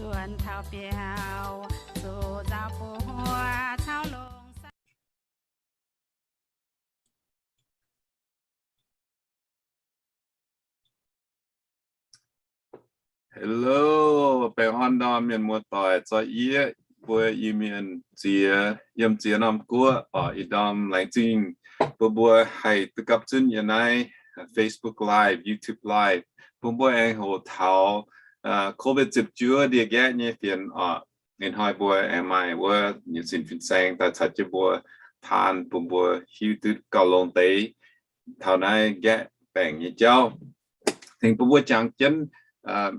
zuonx taux biauv, zuqc nzaaux buoz huo caux longx saah. Hello, baengh orn ndorm mienh muoz-doic, zorqv yie mbuo Iu-Mienh ziex, yiem ziex norm guoqv oc. Ih ndorm laengz zingh bun mbuo haih duqv gapv zunv yiem naaiv Facebook Live, YouTube Live, bun mbuo aengx hoqc taux COVID ziepc juov ndie-nqaeqv nyei fienx oc. Ih hnoi mbuo aengx maaih wuov nyutc sin fin-saeng daaih caux jienv mbuo taan bun mbuo hiuv duqv gauh longx deix taux naaiv nqaeqv baengc nyei jauv. Tengx bun mbuo jangx jienv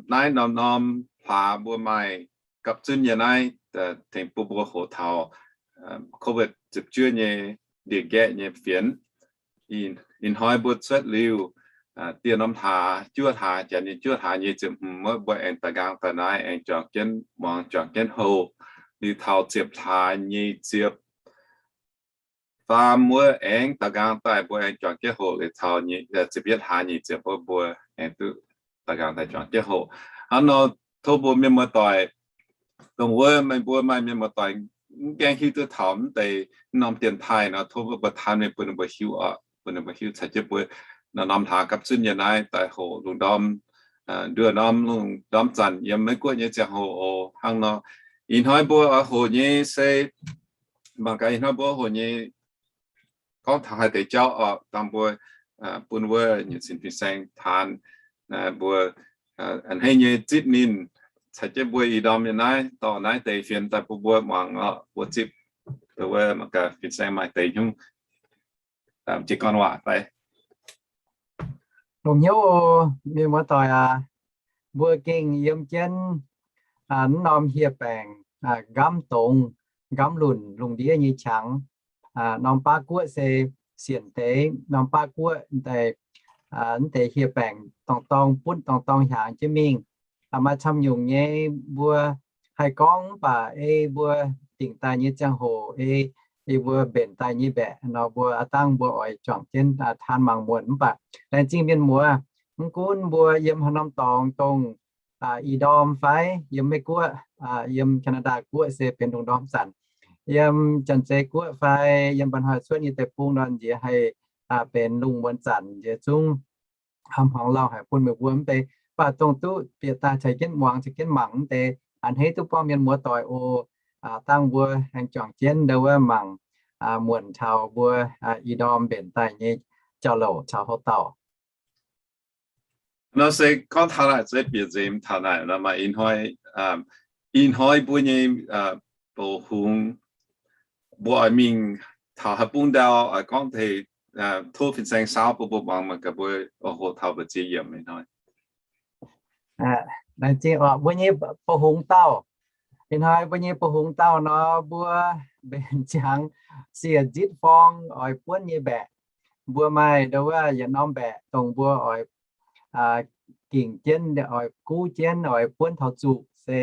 naaiv norm-norm hlaax mbuo maaih gapv zunv nyei naaiv, tengx bun mbuo hoqc taux COVID ziepc juov nyei ndie-nqaeqv nyei fienx. Ih hnoi mbuo cuotv liuz dieh norm hlaax, juov hlaax, janx nyei juov hlaax nyei ziepc hmz wuov, mbuo aengx daaih nqaang daaih naaiv aengx juangc jienv muangx, juangc jienv hoqc. Liuz taux ziepc hlaax nyei ziepc faam wuov aengx daaih nqaang daaih mbuo aengx juangc jienv hoqc. Liuz taux ziepc yietv hlaax nyei ziepc wuov mbuo aengx duqv daaih nqaang daaih juangc jienv hoqc. Hnangv nor tov mbuo mienh muoz-doic, dongh wuov meih mbuo maaih mienh muoz-doic mv gaengh hiuv duqv taux mv deix norm dienx taaih nor, tov mbuo taan mingh bun ninh mbuo hiuv oc, bun ninh mbuo hiuv caux jienv mbuo norm-norm hlaax gapv zunv nyei naaiv daaih hoqc lungh ndorm, nduov norm lungh ndorm zanc yiem Meiv Guoqv nyei ziangh hoc oc. Hnangv nor, ih hnoi mbuo oix hoqc nyei se, mangc gaax ih hnoi mbuo hoqc nyei gorngv taux haaix deix jauv oc, dangh mbuo bun wuov nyutc sin fin-saeng taan, mbuo a'hneiv nyei zipv ninh caux jienv mbuo ih ndorm yiem naaiv dorh naaiv deix fienx daaih bun mbuo muangx oc. Mbuo zipv wuov mangc gaax fin-saeng maaih deix hnyouv jiez gorn waac fai. Longx hnyouv oc, mienh muoz-doic aac. Mbuo gengh yiem jienv naaiv norm hieh baengc nqamv dongz, nqamv lunc lungh ndiev nyei qangx. Norm baav guoqv se sienx deix, norm baav guoqv deix, mv deix hieh baengc dorngx dorngx butv dorngx dorngx hiaangx jienv mingh. Maaih camv nyungc nyei mbuo haih gorngv mv baac ei mbuo dingc daaih nyei ziangh hoc ei, ei mbuo mbenc daaih nyei mbaeqc nor, mbuo aav dangh mbuo oix juangc jienv taan mangc muonc. Mv baac laengz zingh mienh muoz, mv gunv mbuo yiem haaix norm dorngx, dongh ih ndorm fai yiem Meiv Guoqv, yiem Canada guoqv se benx lungh ndorm zanc, yiem Janx-Zei guoqv fai yiem mba'hnoi cuotv nyei deic-bung nor nziex haih benx lungh muonz zanc nziex zungv hmuangx lauh haic bun meih mbuo mv deix. Mv baac dongh duqv bieqc daaih caux jienv muangx caux jienv mangc mv deix, a'hneiv duqv buangh mienh muoz-doic oc. Dangh mbuo aengx juangc jienv ndau wuov mangc muonc taux mbuo ih ndorm mbenc daaih nyei jauv-louc caux houv dauh. Nor se gorngv taux naaic se bieqc nzemx taux naaic nor maaih ih hnoi, ih hnoi mbuo nyei bouh hungx, mbuo oix mingh taux haaix bung ndau oix gorngv tov fin-saeng saauv bun mbuo muangx mangc gaax mbuo oix hoqc taux mbu'ziex yiemc ih hnoi. Laengz zingh oc, mbuo nyei bouh hungx dauh. Ih hnoi mbuo nyei bouh hungx dauh nor mbuo mbenc ziangx siec nzitv forng oix buonv nyei mbaeqc. Mbuo maaih ndau wuov yietc norm mbaeqc dongh mbuo oix gingc jienv, oix guv jienv, oix buonv taux zuqc se,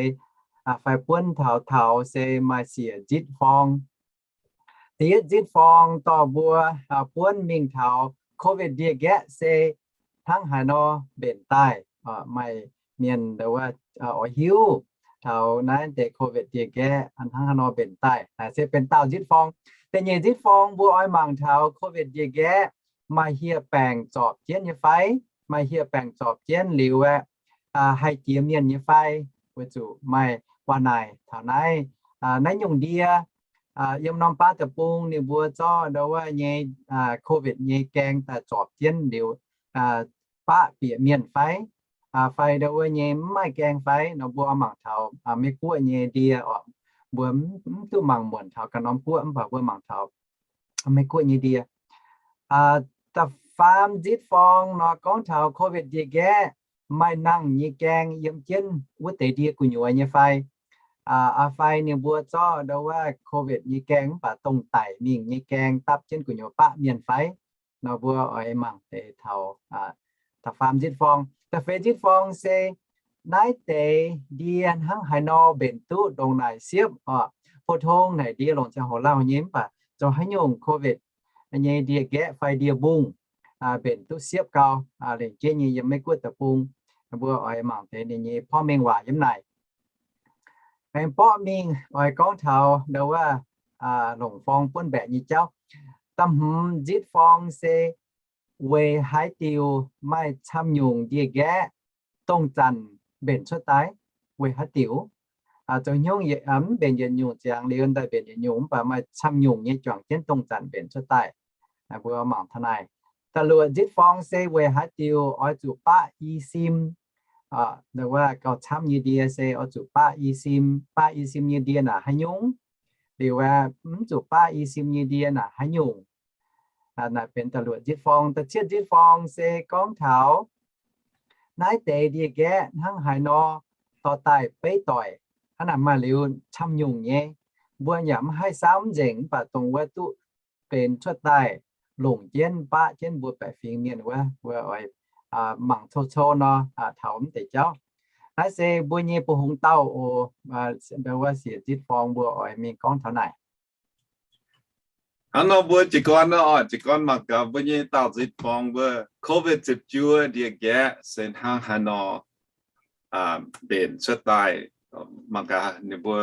fai buonv taux taux se maaih siec nzitv forng. Da'yietv nzitv forng dorh mbuo buonv mingh taux COVID ndie-nqaeqv se hnangv haaix nor mbenc daaih. Maaih mienh ndau wuov oix hiuv taux naaiv deix COVID ndie-nqaeqv hnangv haaix nor mbenc daaih. Naaic se benx daauh nzitv forng. Da'nyeic nzitv forng mbuo oix mangc taux COVID ndie-nqaeqv maaih hieh baengc zorpc jienv nyei fai, maaih hieh baengc zorpc jienv liuz aeqv, haih jiex mienh nyei fai, weic zuqc maaih waac naaic taux naaiv, naaiv nyungc ndie yiem norm baav deic-bung ninh mbuo zorqv ndau wuov nyei COVID nyei gaeng daaih zorpc jienv liuz, baqv bieqc mienh fai, fai ndau wuov nyei mv maaih gaeng fai nor, mbuo mangc taux Meiv Guoqv nyei ndie oc. Mbuo mv duqv mangc muonc taux ganh norm guoqv, mv baac mbuo mangc taux Meiv Guoqv nyei ndie. Da'faam nzitv forng nor gorngv taux COVID ndie-nqaeqv maaih nangh nyei gaeng yiem jienv wuov deix ndie gu'nyuoz nyei fai, fai ninh mbuo zorqv ndau wuov COVID nyei gaeng mv baac dongh daic mingh nyei gaeng dapv jienv gu'nyuoz baqv mienh fai. Nor mbuo oix mangc deix taux da'faam nzitv forng. Da'feix nzitv forng se naaiv deix ndie hnangv haaix nor mbenc duqv ndongc naaic siepv oc. Pou-tong naaic ndie longc ziangh hoc lauh nyei, mv baac zoux haaix nyungc COVID nyei ndie-nqaeqv fai ndie-mbungh mbenc duqv siepv gau, lengc jeiv nyei yiem Meiv Guoqv deic-bung. Mbuo oix mangc deix ninh nyei porv mengh waac yiem naaic. Aengx borqv mingh oix gorngv taux ndau wuov longc forng buonv mbaeqc nyei jauv. Da'hmz nzitv forng se weic haaix diuc maaih camv nyungc ndie-nqaeqv dongh zanc mbenc cuotv daaih? Weic haaix diuc? Zoux hnyungv mv mbenc yietc nyungc ziangx liuz daaih mbenc yietc nyungc, mv baac maaih camv nyungc nyei juangc jienv dongh zanc mbenc cuotv daaih. Mbuo mangc taux naaiv. Da'luoqc nzitv forng se weic haaix diuc oix zuqc baqv i sim, ndau wuov gauh camv nyei ndie se oix zuqc baqv i sim, baqv i sim nyei ndie naaic haaix nyungc? Liuz aeqv, mv zuqc baqv i sim nyei ndie naaic haaix nyungc? Naaiv benx da'luoqc nzitv forng. Da'cietv nzitv forng se gorngv taux naaiv deix ndie-nqaeqv hnangv haaix nor dorh daaih beiv doic, hnangv naaic maaih liuz camv nyungc nyei. Mbuo yaac mv haih saauv mv nzengc, mv baac dongh wuov duqv benx cuotv daaih longc jienv baqv jienv mbuo baeqc fingx mienh wuov, mbuo oix mangc cou-cou nor taux mv deix jauv. Naaiv se mbuo nyei bu hungx dauh oc, ndau wuov siec nzitv forng mbuo oix mingh gorngv taux naaic. Hnangv nor mbuo jiez gorn nor, jiez gorn mangc gaax mbuo nyei daauh nzitv forng mbuo COVID ziepc juov ndie-nqaeqv se hnangv haaix nor mbenc cuotv daaih. Mangc gaax ninh mbuo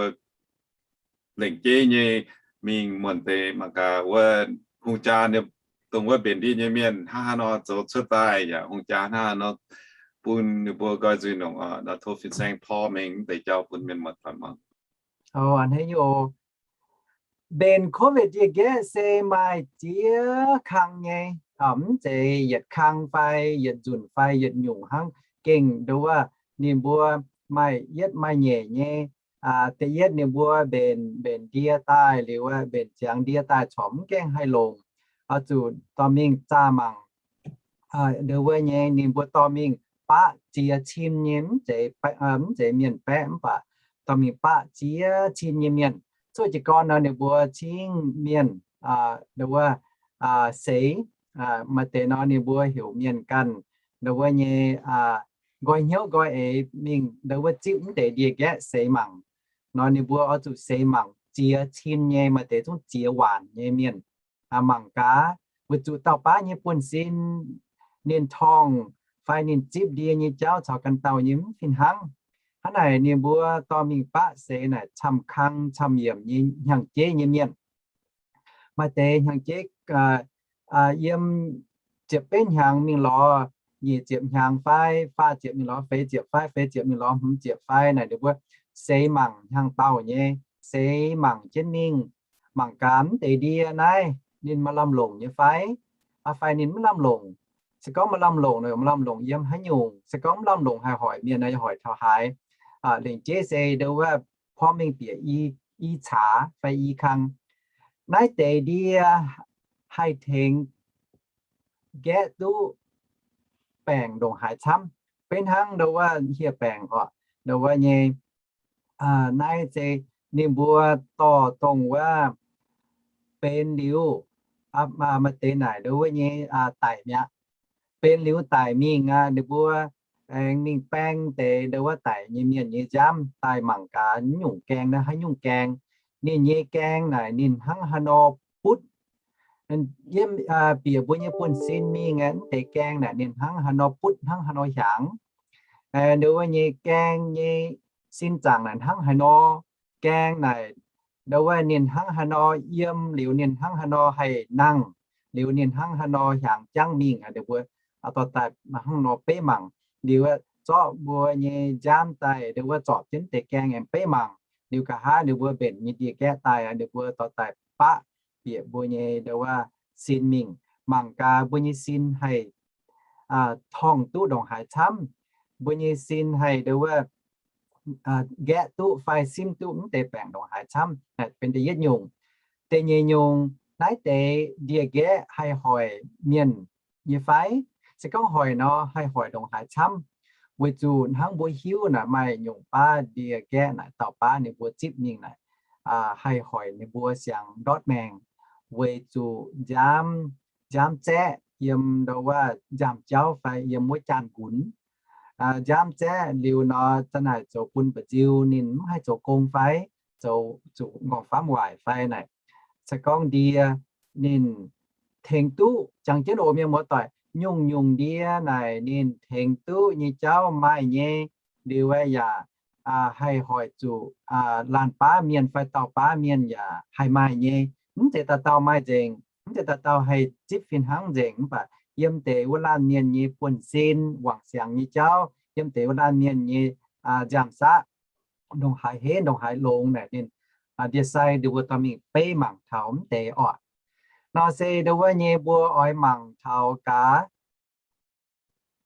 lengc jeiv nyei mingh muonc deix mangc gaax wuov hungh jaa, dongh wuov mbenc ndie nyei mienh hnangv haaix nor zoux cuotv daaih, yaac hungh jaa hnangv haaix nor bun ninh mbuo nqoi nzuih nongc. Nor tov fin-saeng porv mengh mv deix jauv bun mienh muoz-doic mangc. Mbenc COVID ndie-nqaeqv se maaih ziex kang nyei, mv zeiz yietc kang fai yietc nzunc fai yietc nyungc hnangv. Gengh ndau wuov ninh mbuo maaih yietv maaih nyeic nyei. Da'yietv ninh mbuo mbenc, mbenc ndie daaih liuz, mbenc ziangx ndie daaih corc mv gaengh haih longc, oix zuqc dorh mingh zaah mangc. Ndau wuov nyei ninh mbuo dorh mingh baqv ziex cin nyei, mv zeiz, mv zeiz mienh baeqv, mv baac dorh mingh baqv ziex cin nyei mienh. Cuotv jiez gorn nor ninh mbuo cingv mienh ndau wuov seix, maaih deix nor ninh mbuo heuc mienh ganh ndau wuov nyei nqoi hnyouv nqoi eix mingh ndau wuov zipv mv deix ndie-nqaeqv seix mangc. Nor ninh mbuo oix zuqc seix mangc ziex cin nyei, maaih deix zungv ziex waanc nyei mienh mangc gaax, weic zuqc dauh baav nyei buonv-sin ninh torngv fai ninh zipv ndie nyei jauv caux ganh dauh nyei mv fih hnangv. Hnangv naaic ninh mbuo dorh mingh baqv seix naaic camv-kang camv-yiemc nyei hnyangx-jeiv nyei mienh. Maaih deix hnyangx-jeiv yiem ziepc betv hnyangx mingh lorz nyic ziepc hnyangx fai faah ziepc mingh lorz feix ziepc fai feix ziepc mingh lorz hmz ziepc fai naaic ninh mbuo seix mangc hnyangx-daauh nyei, seix mangc jienv mingh, mangc gaax mv deix ndie naaiv ninh maaih lamh longc nyei fai, fai ninh mv lamh longc. Se gorngv maaih lamh longc nor maaih lamh longc yiem haaix nyungc. Se gorngv mv lamh longc haih hoic mienh nor yaac hoic taux haaix. Lengc jeiv se ndau wuov porv mengh bieqc i caax fai i kang. Naaiv deix ndie haih tengx nqaeqv duqv baengc ndongc haaix camv. Beiv hnangv ndau wuov hieh baengc oc, ndau wuov nyei naaiv se ninh mbuo dorh dongh wuov benx liuz, maaih deix naaic ndau wuov nyei daic mi'aqv. Benx liuz daic mingh aqv, ninh mbuo aengx mingh baeng deix ndau wuov daic nyei mienh nyei nziaamv daaih mangc gaax nyungc gaeng naaiv haaix nyungc gaeng. Ninh nyei gaeng naaic ninh hnangv haaix nor butv. Yiem bieqc mbuo nyei buonv-sin mingh aqv, mv deix gaeng naaic ninh hnangv haaix nor butv, hnangv haaix nor hiaangx. Ndau wuov nyei gaeng nyei sin zaangc naaic hnangv haaix nor, gaeng naaic ndau wuov ninh hnangv haaix nor yiem, liuz ninh hnangv haaix nor haih nangh, liuz ninh hnangv haaix nor hiaangx jangv mingh. Ninh mbuo dorh daaih hnangv nor beiv mangc. Liuz zorqv mbuo nyei nziaamv daaih ndau wuov zorpc jienv deix gaeng aengx beiv mangc. Liuz nqa'haav ninh mbuo mbenc nyei ndie-nqaeqv daaih, ninh mbuo dorh daaih baqv bieqc mbuo nyei ndau wuov sin mingh, mangc gaax mbuo nyei sin haih torngv duqv ndongc haaix camv, mbuo nyei sin haih ndau wuov nqaeqv duqv fai simv duqv mv deix baengc ndongc haaix camv. Naaiv benx da'yietv nyungc. Da'nyeic nyungc, naaiv deix ndie-nqaeqv haih hoic mienh nyei fai? Se gorngv hoic nor, haih hoic ndongc haaix camv? Weic zuqc hnangv mbuo hiuv naaic maaih nyungc baav ndie-nqaeqv naaic dauh baav ninh mbuo zipv mingh naaic haih hoic ninh mbuo siang ndortv maengc, weic zuqc nziaamv, nziaamv zaeqv yiem ndau wuov nziaamv-jauv fai yiem wuov jaanh-nqunx. Nziaamv zaeqv liuz nor, za'naaic zoux bun mba'nziu ninh mv haih zoux gong fai zoux zuqc nqorngv-famv waaic fai naaic. Se gorngv ndie ninh tengx duqv, jangx jienv oc mienh muoz-doic, nyungc-nyungc ndie naaic ninh tengx duqv nyei jauv maaih nyei. Liuz yaac haih hoic zuqc laanh baav mienh fai dauh baav mienh yaac haih maaih nyei. Mv zeiz dauh dauh maaih nzengc, mv zeiz dauh dauh haih zipv fih hnangv nzengc, mv baac yiem deix wuov laanh mienh nyei buonv-sin wangc siangx nyei jauv, yiem deix wuov laanh mienh nyei nziaamv-saqv, ndongc haaix henv, ndongc haaix longx naaic ninh ndie-sai ndie mbuo dorh mingh beiv mangc taux mv deix orqc. Nor se ndau wuov nyei mbuo oix mangc taux gaax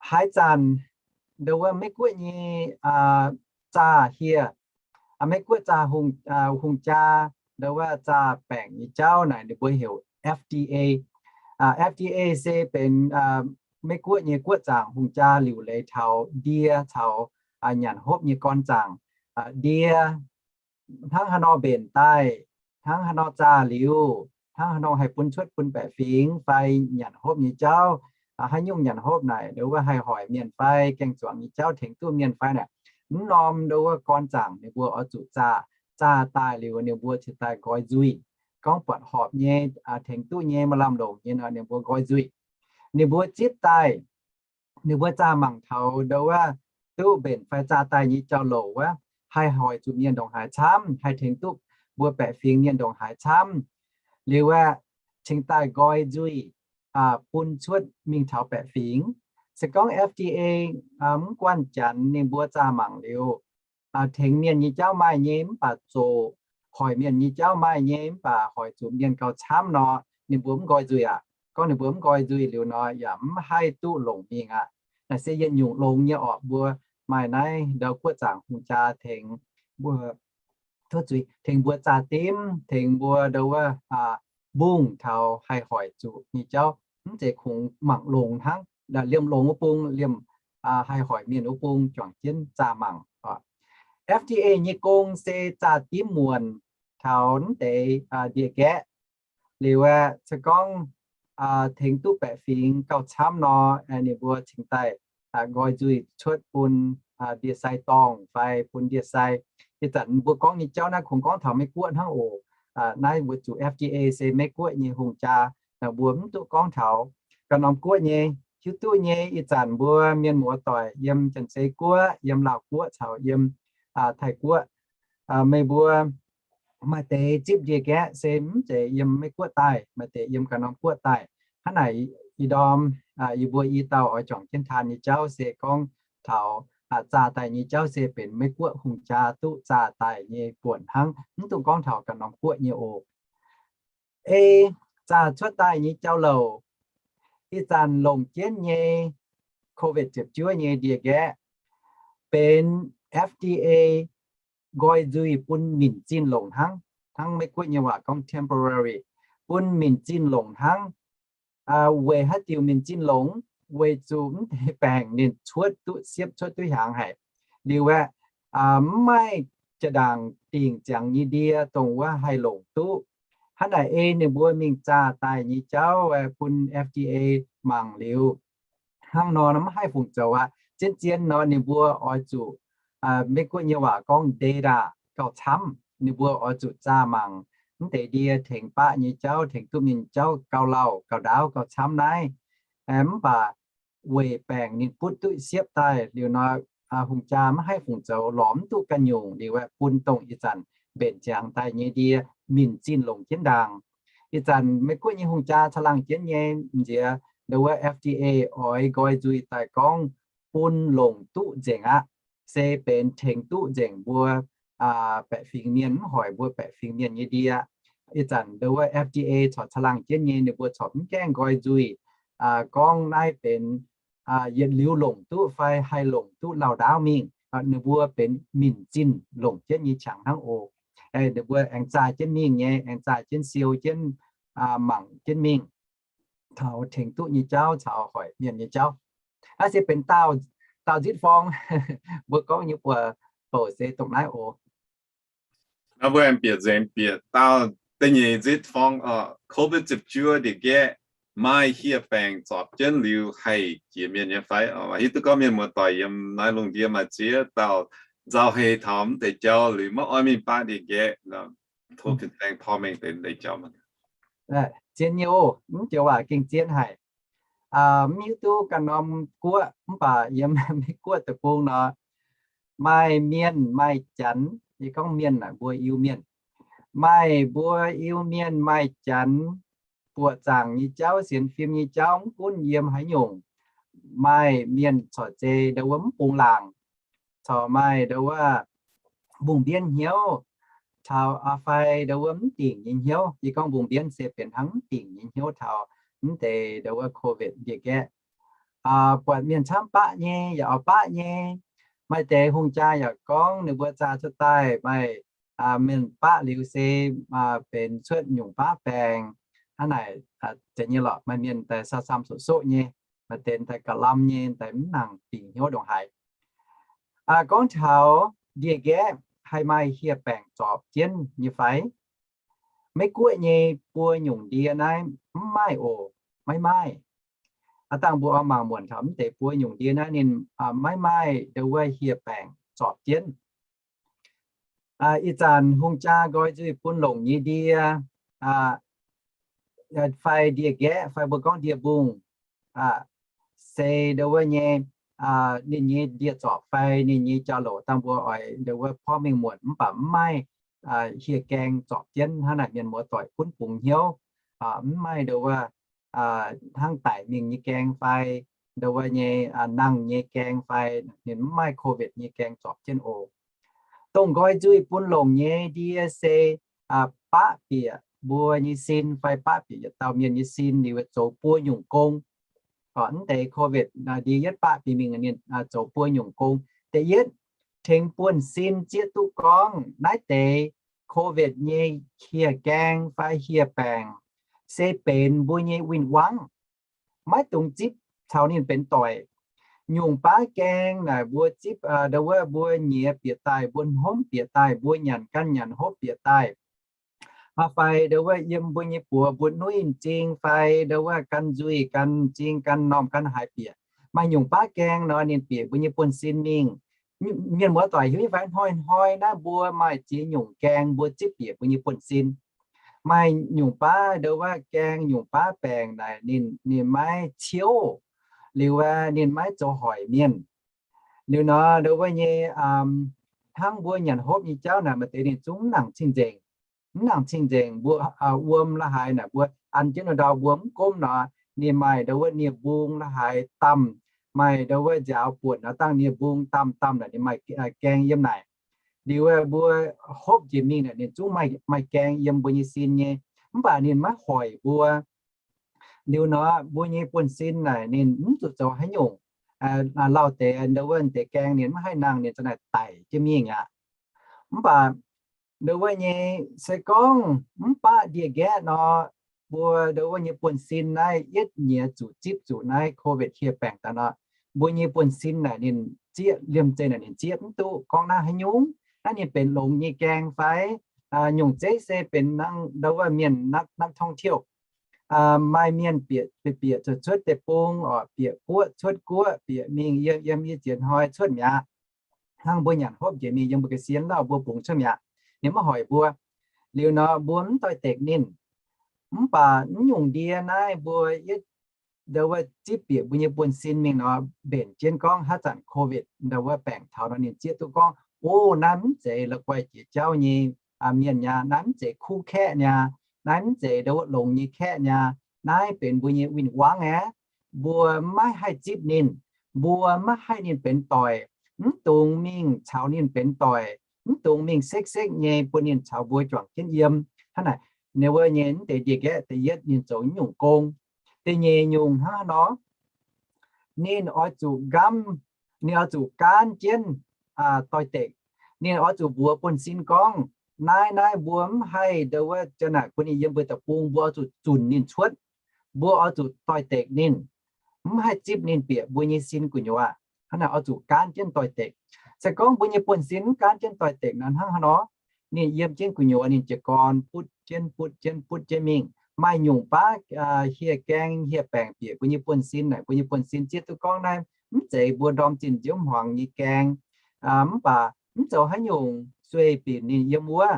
haaix zanc ndau wuov Meiv-Guoqv nyei zaah hieh, Meiv-Guoqv zaah hungh jaa, ndau wuov zaah baengc nyei jauv naaic ninh mbuo heuc F D A. F D A se benx Meiv-Guoqv nyei guoqv zaangc hungh jaa liuc leiz taux ndie caux nyanc hopv nyei gorn zaangc. Ndie hnangv haaix nor mbenc daaih, hnangv haaix nor zaah liuz, hnangv haaix nor haih bun cuotv bun baeqc fingx fai nyanc hopv nyei jauv, haaix nyungc nyanc hopv naaic ndau wuov haih hoic mienh fai gaeng-zuangx nyei jauv tengx duqv mienh fai naaic, mv norm ndau wuov gorn zaangc ninh mbuo oix zuqc zaah. Zaah daaih liuz ninh mbuo cingx daaih nqoi nzuih. Gorngv buatc horpc nyei, tengx duqv nyei, maaih lamh longc nyei nor ninh mbuo nqoi nzuih. Ninh mbuo zipv daaih, ninh mbuo zaah mangc taux ndau wuov duqv mbenc fai zaah daaih nyei jauv-louc wuov, haih hoic zuqc mienh ndongc haaix camv, haih tengx duqv mbuo baeqc fingx mienh ndongc haaix camv. Liuz aeqv, cingx daaih nqoi nzuih bun cuotv mingh taux baeqc fingx. Se gorngv F D A mv guanh Janx ninh mbuo zaah mangc liuz, tengx mienh nyei jauv maaih nyei mv baac zoqc, hoic mienh nyei jauv maaih nyei mv baac hoic zuqc mienh gauh camv nor, ninh mbuo mv nqoi nzuih aqv. Gorngv ninh mbuo mv nqoi nzuih liuz nor, yaac mv haih duqv longc mingh aqv. Naaiv se yietc nyungc longx nyei orqc. Mbuo maaih naaiv ndau guoqv zaangc hungh jaa tengx mbuo, tov zuiz, tengx mbuo zaah dimv, tengx mbuo ndau wuov mbungh taux haih hoic zuqc nyei jauv, mv zeiz kungx mangc longx hnangv. Liemh longx wuov bung, liemh haih hoic mienh wuov bung juangc jienv zaah mangc. F D A nyei gong se zaah dimv muonc taux mv deix ndie-nqaeqv. Liuz aeqv, se gorngv tengx duqv baeqc fingx gauh camv nor, ninh mbuo cingx daaih nqoi nzuih cuotv bun ndie-sai dorngh fai bun ndie-sai. Ih zanc mbuo gorngv nyei jauv naaiv kungx gorngv taux Meiv-Guoqv hnangv oc. Naaiv weic zuqc F D A se Meiv-Guoqv nyei hungh jaa, mbuo mv duqv gorngv taux ganh norm guoqv nyei. Hiuv duqv nyei, ih zanc mbuo mienh muoz doic yiem Janx-Zei Guoqv, yiem Laauh Guoqv caux yiem Taiv Guoqv, meih mbuo maaih deix zipv ndie-nqaeqv se mv zeiz yiem Meiv-Guoqv daaih, maaih deix yiem ganh norm guoqv daaih. Hnangv naaic, ih ndorm yie mbuo i dauh oix juangc jienv taan nyei jauv se gorngv taux zaah daaih nyei jauv se benx Meiv-Guoqv hungh jaa duqv zaah daaih nyei buonc hnangv, mv duqv gorngv taux ganh norm guoqv nyei oc. Ei, zaah cuotv daaih nyei jauv-louc, ih zanc longc jienv nyei COVID ziepc juov nyei ndie-nqaeqv benx F D A nqoi nzuih bun minc zinh longc hnangv. Hnangv Meiv-Guoqv nyei waac gorngv temporary, bun minc zinh longc hnangv. Weic haaix diuc minc zinh longc? Weic zuqc mv deix baengc ninh cuotv duqv siepv, cuotv duqv hiaangx haic. Liuz aeqv, mv maaih jaa-ndaangc dingc ziangx nyei ndie dongh wuov haih longc duqv. Hnangv naaic ei ninh mbuo mingh zaah daaih nyei jauv bun F D A mangc liuz, hnangv nor mv haih fungc zoux aqv. Zien-zien nor ninh mbuo oix zuqc, Meiv-Guoqv nyei waac gorngv data gauh camv. Ninh mbuo oix zuqc zaah mangc mv deix ndie tengx baqv nyei jauv, tengx duqv mienh jauv gauh lauh, gauh ndaauv, gauh camv naaiv. Mv baac weic baengc ninh butv duqv siepv daaih liuz nor, hungh jaa mv haih fungc zoux, lorz mv duqv ganh nyungc liuz aeqv, bun dongh ih zanc mbenc ziangx daaih nyei ndie minc zinh longc jienv ndaangc. Ih zanc Meiv-Guoqv nyei hungh jaa caangh laangh jienv nyei, m'nziex ndau wuov F D A oix nqoi nzuih daaih gorngv bun longc duqv nzengc aqv. Se benx tengx duqv nzengc mbuo baeqc fingx mienh, mv hoic mbuo baeqc fingx mienh nyei ndie. Ih zanc ndau wuov F D A corc caangh laangh jienv nyei, ninh mbuo corc mv gaengh nqoi nzuih gorngv naaiv benx yietc liuz longc duqv fai haih longc duqv lauh ndaauv mingh. Ninh mbuo benx minc zinh longc jienv nyei qangx hnangv oc. Ninh mbuo aengx zaah jienv mingh nyei, aengx zaah jienv siou jienv, mangc jienv mingh taux tengx duqv nyei jauv caux hoic mienh nyei jauv. Naaiv se benx daauh, daauh nzitv forng. Mbuo gorngv nyei buoz bouc se dongh naaiv oc. Naaiv mbuo aengx bieqc nzengc bieqc daauh da'nyeic nzitv forng oc. COVID ziepc juov ndie-nqaeqv maaih hieh baengc zorpc jienv liuz haih jiex mienh nyei fai? Hiuv duqv gorngv mienh muoz-doic yiem naaiv lungh ndiev maaih ziex dauh nzauh hei taux mv deix jauv liuz maiv oix mingh baqv ndie-nqaeqv. Tov fin-saeng porv mengh deix mv deix jauv. Zien nyei oc, mv joux waac gengh zien haic. Mv hiuv duqv ganh norm guoqv mv baac yiem Meiv-Guoqv deic-bung nor, maaih mienh maaih janx, yie gorngv mienh naaic mbuo Iu-Mienh, maaih mbuo Iu-Mienh maaih janx buoqc zaangc nyei jauv, sienx fim nyei jauv, mv gunv yiem haaix nyungc, maaih mienh corc zei ndo wuov mv bungx laangc, corc maaih ndo wuov mbungh mbienv hnyouv, taux fai ndo wuov mv dingc nyei hnyouv. Yie gorngv mbungh mbienv se benx hnangv mv dingc nyei hnyouv taux mv deix ndo wuov COVID ndie-nqaeqv. Buatc mienh camv baqv nyei, yaac oix baqv nyei. Maaih deix hungh jaa yaac gorngv ninh mbuo zaah cuotv daaih maaih mienh baqv liuz se benx cuotv nyungc baav baengc. Hnangv naaic, zeiz nyei lorqc, maaih mienh daaih sam-sam soqv-soqv nyei, maaih deix daaih ga'lam nyei, daaih mv nangc dingc hnyouv ndongc haaix. Gorngv taux ndie-nqaeqv haih maaih hieh baengc zorpc jienv nyei fai? Meiv Guoqv nyei buo nyungc ndie naaiv mv maaih oc, maiv maaih. Aav dangh mbuo oix mangc muonc taux mv deix buo nyungc ndie naaiv ninh maiv maaih ndo wuov hieh baengc zorpc jienv. Ih zanc hungh jaa nqoi nzuih bun longc nyei ndie, fai ndie-nqaeqv fai mbuo gorngv ndie-mbungh, se ndo wuov nyei, ninh nyei ndie-zorpc fai ninh nyei jauv-louc dangh mbuo oix ndo wuov porv mengh muonc mv baac mv maaih hieh gaeng zorpc jienv. Hnangv naaic mienh muoz-doic gunv bungx hnyouv, mv maaih ndo wuov hnangv daic mingh nyei gaeng fai ndo wuov nyei nangh nyei gaeng fai ninh mv maaih COVID nyei gaeng zorpc jienv oc. Dongh nqoi nzuih bun longc nyei ndie se baqv bieqc mbuo nyei sin fai baqv bieqc yietc dauh mienh nyei sin liuz zoux buo nyungc gong. Mv deix COVID ndie yietv baqv bieqc mingh ninh zoux buo nyungc gong. Da'yietv, tengx buonv-sin zieqv duqv gorngv naaiv deix COVID nyei hieh gaeng fai hieh baengc se benx mbuo nyei win-wangv, maiv dungx zipv caux ninh benx doic. Nyungc baav gaeng naaic mbuo zipv ndo wuov mbuo nyiex bieqc daaih, mbuo hnomv bieqc daaih, mbuo nyanc ganh nyanc hopv bieqc daaih, fai ndo wuov yiem mbuo nyei buoz mbuo nuiv m'zing fai ndo wuov gan nzuih gan m'zing gan m'normh gan haaix bieqc. Maaih nyungc baav gaeng nor ninh bieqc mbuo nyei buonv-sin mingh. Mienh muoz-doic hiuv nyei fai hnoi-hnoi naaiv mbuo maaih ziex nyungc gaeng mbuo zipv bieqc mbuo nyei buonv-sin. Maaih nyungc baav ndo wuov gaeng nyungc baav baengc naaic ninh, ninh maiv ciouv, liuz ninh maiv zoux hoic mienh. Liuz nor ndo wuov nyei hnangv mbuo nyanc hopv nyei jauv naaic maaih deix ninh zungv mv nangc cing-nzengc. Mv nangc cing-nzengc, mbuo wuom la'haaix naaic mbuo an jienv ndau mbuo mv gomv nor, ninh maaih ndo wuov nie-mbung la'haaix damh, maaih ndo wuov nziaaux buonc nor dangh nie-mbung damh damh naaic ninh maaih gaeng yiem naaic. Liuz mbuo hopv njiec mingh naaic ninh zungv maaih gaeng yiem mbuo nyei sin nyei, mv baac ninh maiv hoic mbuo. Liuz nor mbuo nyei buonv-sin naaic ninh mv zuqc zoux haaix nyungc. Lauh deix ndo wuov deix gaeng ninh mv haih nangh, ninh za'naaic daic jienv mingh aqv. Mv baac ndo wuov nyei se gorngv mv baac ndie-nqaeqv nor, mbuo ndo wuov nyei buonv-sin naaiv yietv nyiex zuqc zipv zuqc naaiv COVID hieh baengc daaih nor, mbuo nyei buonv-sin naaic ninh zieqv, liemh zeih naaic ninh zieqv mv duqv gorngv naaiv haaix nyungc. Naaiv ninh benx longx nyei gaeng fai? Nyungc zeiv se benx hnangv ndo wuov mienh นักท่องเที่ยว maaih mienh bieqc, bieqc cuotv, cuotv deic-bung, oc, bieqc guoqv cuotv guoqv, bieqc mingh yiem, yiem i ziex hnoi cuotv mi'aqv. Hnangv mbuo nyanc hopv njiec mingh yiem mbuo ga'sie lauh mbuo bungx cuotv mi'aqv. Ninh maiv hoic mbuo. Liuz nor mbuo mv doix-dekc ninh. Mv baac mv nyungc ndie naaiv mbuo yietv ndo wuov zipv bieqc mbuo nyei buonv-sin mingh nor, mbenc jienv gorngv haaix zanc COVID ndo wuov baengc taux nor ninh zieqv duqv gorngv, o, naaiv mv zeiz la'guaih jiex jauv nyei mienh niaa, naaiv mv zeiz kuv kaeqv niaa, naaiv mv zeiz ndo wuov longx nyei kaeqv niaa, naaiv benx mbuo nyei win-wangv aqv. Mbuo maiv haih zipv ninh, mbuo maiv haih ninh benx doic, mv dungx mingh caux ninh benx doic, mv dungx mingh sekv-sekv nyei bun ninh caux mbuo juangc jienv yiem. Hnangv naaic, ninh wuov nyei mv deix ndie-nqaeqv da'yietv ninh zoux nyungc gong. Da'nyeic nyungc hnangv haaix nor, ninh oix zuqc nqamv, ninh oix zuqc gaanv jienv doix-dekc. Ninh oix zuqc mbuox buonv-sin gorngv, naaiv, naaiv mbuo mv haih ndo wuov janx naaic bun ninh yiem mbuo deic-bung, mbuo oix zuqc zunc ninh cuotv. Mbuo oix zuqc doix-dekc ninh, mv haih zipv ninh bieqc mbuo nyei sin gu'nyuoz. Hnangv naaic oix zuqc gaanv jienv doix-dekc. Se gorngv mbuo nyei buonv-sin mv gaanv jienv doix-dekc nor, hnangv haaix nor? Ninh yiem jienv gu'nyuoz ninh jiez gorn butv jienv butv jienv butv jienv mingh. Maaih nyungc baav hieh gaeng hieh baengc bieqc mbuo nyei buonv-sin naaic, mbuo nyei buonv-sin zieqv duqv gorngv naaiv mv zeiz mbuo ndorm zinh nziouv hmuangx nyei gaeng, mv baac mv zoux haaix nyungc sueih binc ninh yiem wuov.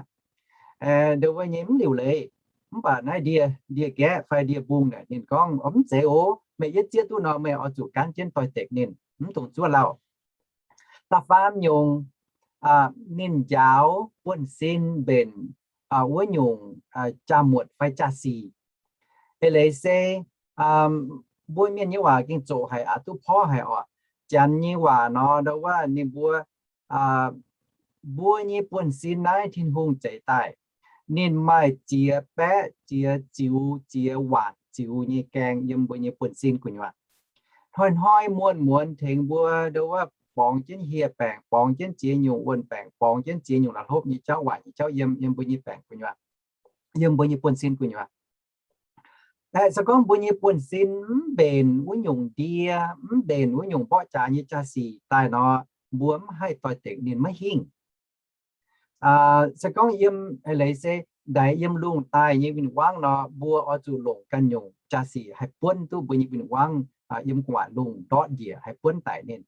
Ndo wuov nyei mv liuc leiz. Mv baac naaiv ndie, ndie-nqaeqv fai ndie-mbung naaic ninh gorngv, mv zeiz oc. Meih yietv zieqv duqv nor meih oix zuqc gaanv jienv doix-dekc ninh, mv dungx zuov lauh. Da'faam nyungc, ninh njaaux buonv-sin mbenc wuov nyungc jaa-muotc fai jaa-sic. Eix leiz se mbuo mienh nyei waac gengh zoqc haic, aqc duqv porv haic oc. Janx nyei waac nor, ndo wuov ninh mbuo, mbuo nyei buonv-sin naaiv Tin-Hungh zeix daaih. Ninh maaih ziex baeqv ziex ziux, ziex waanc ziux nyei gaeng yiem mbuo nyei buonv-sin gu'nyuoz. Hnoi-hnoi muonz-muonz tengx mbuo ndo wuov borngz jienv hieh baengc, borngz jienv ziex nyungc wuonh baengc, borngz jienv ziex nyungc la'hlopv nyei jauv, waaic nyei jauv yiem, yiem mbuo nyei baengc gu'nyuoz, yiem mbuo nyei buonv-sin gu'nyuoz. Aeqv, se gorngv mbuo nyei buonv-sin mv mbenc wuov nyungc ndie, mv mbenc wuov nyungc mborqv jaax nyei jaa-sic daaih nor, mbuo mv haih doix-dekc ninh maiv hingh. Se gorngv yiem, eix leiz se ndaix yiem lungh daaih nyei win-wangv nor, mbuo oix zuqc longc ganh nyungc jaa-sic haih buonv duqv mbuo nyei win-wangv yiem gu'nguaaic lungh ndortv njiec haih buonv daic ninh.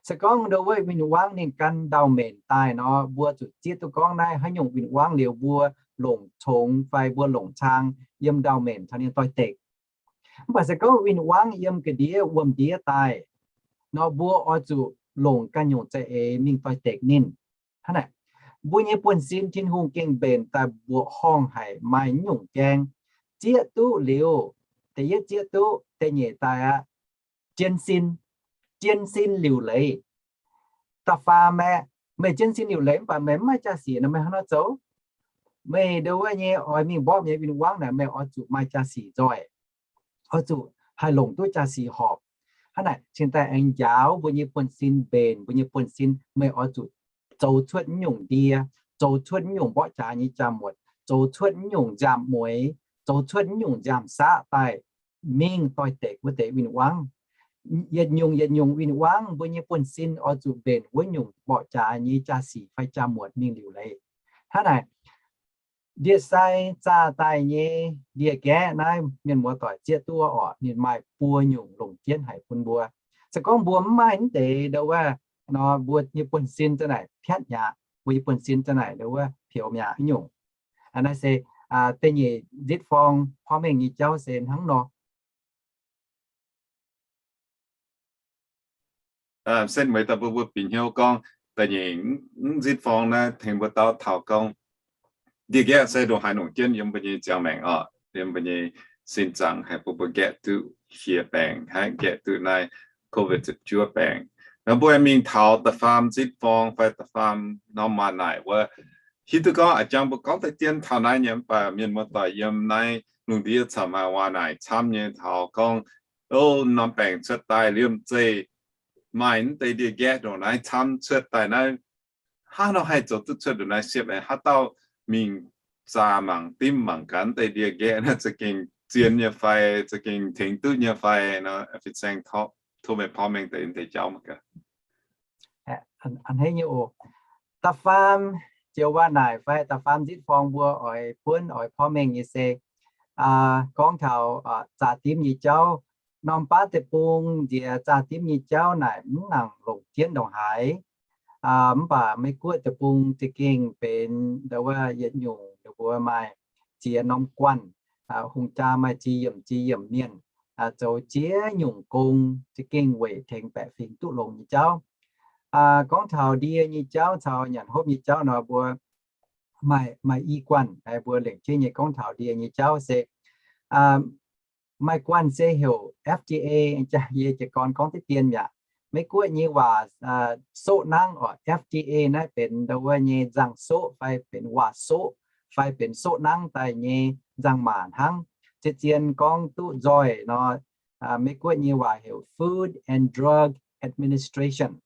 Se gorngv ndo wuov win-wangv ninh gan ndau-menc daaih nor, mbuo zuqc zieqv duqv gorngv naaiv haaix nyungc win-wangv liuz mbuo longc congx fai mbuo longc cang yiem ndau-menc caux ninh doix-dekc. Mv baac se gorngv win-wangv yiem ga'ndiev wuom-ndiev daaih nor, mbuo oix zuqc longc ganh nyungc za'eix mingh doix-dekc ninh. Hnangv naaic, mbuo nyei buonv-sin Tin-Hungh gengh mbenc daaih mbuoqc horngh haic maaih nyungc gaeng. Zieqv duqv liuz, da'yietv zieqv duqv, da'nyeic daaih aqv, jien sin, jien sin liuc leiz. Da'faam aeqv, meih jien sin liuc leiz mv baac meih mv maaih jaa-sic nor, meih hnangv nor zoux? Meih ndo wuov nyei oix mingh mborqv nyei win-wangv naaic, meih oix zuqc maaih jaa-sic nzoih, oix zuqc haih longc duqv jaa-sic horpc. Hnangv naaic cingx daaih aengx njaaux mbuo nyei buonv-sin mbenc, mbuo nyei buonv-sin meih oix zuqc zoux cuotv nyungc ndie, zoux cuotv nyungc mborqv jaax nyei jaa-muotc, zoux cuotv nyungc nziaamv-mueiz, zoux cuotv nyungc nziaamv-saqv daaih mingh doix-dekc wuov deix win-wangv. Yietc nyungc yietc nyungc win-wangv mbuo nyei buonv-sin oix zuqc mbenc wuov nyungc mborqv jaax nyei jaa-sic fai jaa-muotc mingh liuc leiz. Hnangv naaic, ndie-sai zaah daaih nyei ndie-nqaeqv naaiv, mienh muoz-doic zieqv duqv oc, ninh maaih buo nyungc longc jienv haic bun mbuo. Se gorngv mbuo mv maaih mv deix ndo wuov nor, mbuo nyei buonv-sin za'naaic piatv mi'aqv, mbuo nyei buonv-sin za'naaic ndo wuov pioux mi'aqv nyungc. Naaiv se da'nyeic nzitv forng porv mengh nyei jauv se hnangv nor. Setv mueiz daaih mbuo mbuo bieqc hnyouv gorngv da'nyeic nzitv forng naaiv tengx mbuo dau taux gorngv ndie-nqaeqv se ndongc haaix longc jienv yiem mbuo nyei ziangh maengc oc, yiem mbuo nyei sin zaangc haih bun mbuo nqaeqv duqv hieh baengc, haih nqaeqv duqv naaiv COVID ziepc juov baengc. Nor mbuo mingh taux da'faam nzitv forng fai da'faam norm waac naaic wuov, hiuv duqv gorngv a'jangv mbuo gorngv daaih dien taux naaiv nyei, mv baac mienh muoz-doic yiem naaiv lungh ndiev caux maaih waac naaic camv nyei taux gorngv, o, norm baengc cuotv daaih liemh zeih maaih mv deix ndie-nqaeqv ndongc naaiv camv cuotv daaih naaiv, hnangv nor haih zoux duqv cuotv ndongc naaiv siepv, haaix dauh mingh zaah mangc dimv mangc gaax mv deix ndie-nqaeqv naaiv za'gengh zien nyei fai, za'gengh tengx duqv nyei fai nor, fin-saeng tov meih porv mengh deix deix jauv mangc gaax. A'hneiv nyei oc. Da'faam joux waac naaic fai da'faam nzitv forng mbuo oix buonv oix porv mengh nyei se gorngv taux zaah dimv nyei jauv. Norm baav deic-bung nziex zaah dimv nyei jauv naaic mv nangc longc jienv ndongc haaix. Mv baac Meiv-Guoqv deic-bung za'gengh benx ndo wuov yietc nyungc ninh mbuo maaih ziex norm guanh, hungh jaa maaih ziex yiemc ziex yiemc mienh, zoux ziex nyungc gong za'gengh weic tengx baeqc fingx duqv longx nyei jauv. Gorngv taux ndie nyei jauv caux nyanc hopv nyei jauv nor, mbuo maaih, maaih i guanh, mbuo lengc jeiv nyei gorngv taux ndie nyei jauv se maaih guanh se heuc F D A, yie jiez gorn gorngv deix dien mi'aqv. Meiv-Guoqv nyei waac soqv nangv oc, F D A naaiv benx ndo wuov nyei nzangc-soqv fai benx waac-soqv fai benx soqv nangv daaih nyei nzangc-maac hnangv. Zien-zien gorngv duqv nzoih nor, Meiv-Guoqv nyei waac heuc Food and Drug Administration.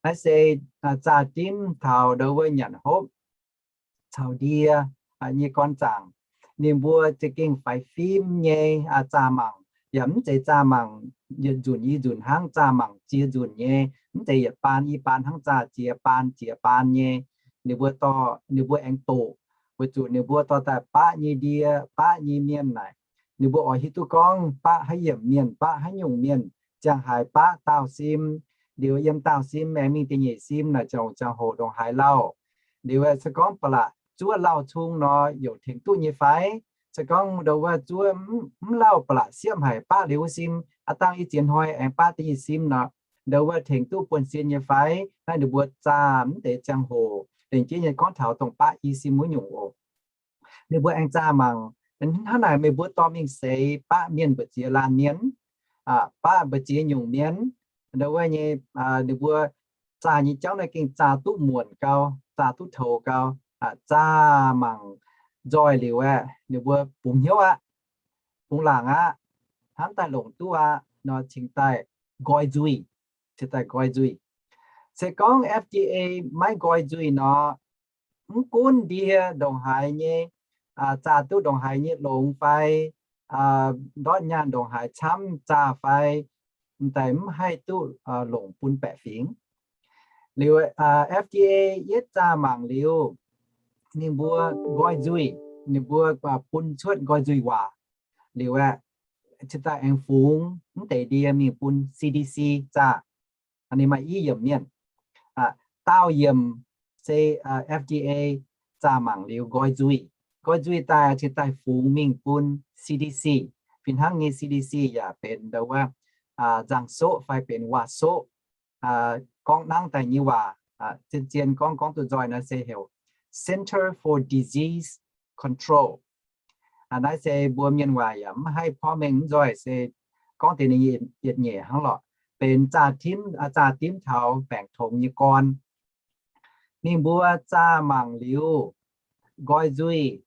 Naaiv se zaah dimv taux ndo wuov nyanc hopv caux ndie nyei gorn zaangc. Ninh mbuo za'gengh faix fim nyei zaah mangc, yaac mv zeiz zaah mangc yietc nzunc i nzunc hnangv, zaah mangc ziex nzunc nyei, mv zeiz yietc baan i baan hnangv, zaah ziex baan ziex baan nyei. Ninh mbuo dorh, ninh mbuo aengx doqc, weic zuqc ninh mbuo dorh daaih baqv nyei ndie, baqv nyei mienh naaic, ninh mbuo oix hiuv duqv gorngv baqv haaix yiemc mienh, baqv haaix nyungc mienh, ziangh haaix baqv daauh sim, liuz yiem daauh sim aengx mingh da'nyeic sim naaic, ziangh hoc ndongc haaix lauh. Liuz se gorngv ba'laqc zuov lauh cung nor, youc tengx duqv nyei fai? Se gorngv ndo wuov zuov mv lauh ba'laqc siepv haic, baqv liuz wuov sim, aav dangh i ziex hnoi aengx baqv da'nyeic sim nor, nduov wuov tengx duqv buonv-sin nyei fai? Naaiv ninh mbuo zaah mv deix ziangh hoc, lengc jeiv nyei gorngv taux dongh baqv i sin wuov nyungc oc. Ninh mbuo aengx zaah mangc, hnangv naaic meih mbuo dorh mingh seix baqv mienh mbu'ziex laanh mienh, baqv mbu'ziex nyungc mienh, nduov wuov nyei, ninh mbuo zaah nyei jauv naaiv gengh zaah duqv muonc gau, zaah duqv toux gau, zaah mangc nzoih liuz aeqv, ninh mbuo bungx hnyouv aqv, bungx laangc aqv, hnamv daaih longc duqv aqv nor, cingx daaih nqoi nzuih, cingx daaih nqoi nzuih. Se gorngv F D A maiv nqoi nzuih nor, mv gunv ndie ndongc haaix nyei, zaah duqv ndongc haaix nyei longx fai, ndortv nyaanh ndongc haaix camv zaah fai, m'daaih mv haih duqv longc bun baeqc fingx. Liuz F D A yietv zaah mangc liuz, ninh mbuo nqoi nzuih, ninh mbuo bun cuotv nqoi nzuih waac liuz aeqv, cingx daaih aengx fungx mv deix ndie mingh bun C D C zaah. Ninh maaih i yiemc mienh, daauh yiemc se F D A zaah mangc liuz nqoi nzuih. Nqoi nzuih daaih cingx daaih fungx mingh bun C D C. Fih hnangv nyei C D C yaac benx nduov wuov nzangc-soqv fai benx waac-soqv. Gorngv nangv daaih nyei waac, zien-zien gorngv, gorngv duqv nzoih naaiv se heuc Center for Disease Control. Naaiv se mbuo mienh waac yaac mv haih porv mengh mv nzoih, se gorngv deix ninh yietc nyeic hnangv lorqc. Benx zaah dimv, zaah dimv taux baengc tongx nyei gorn. Ninh mbuo zaah mangc liuz, nqoi nzuih,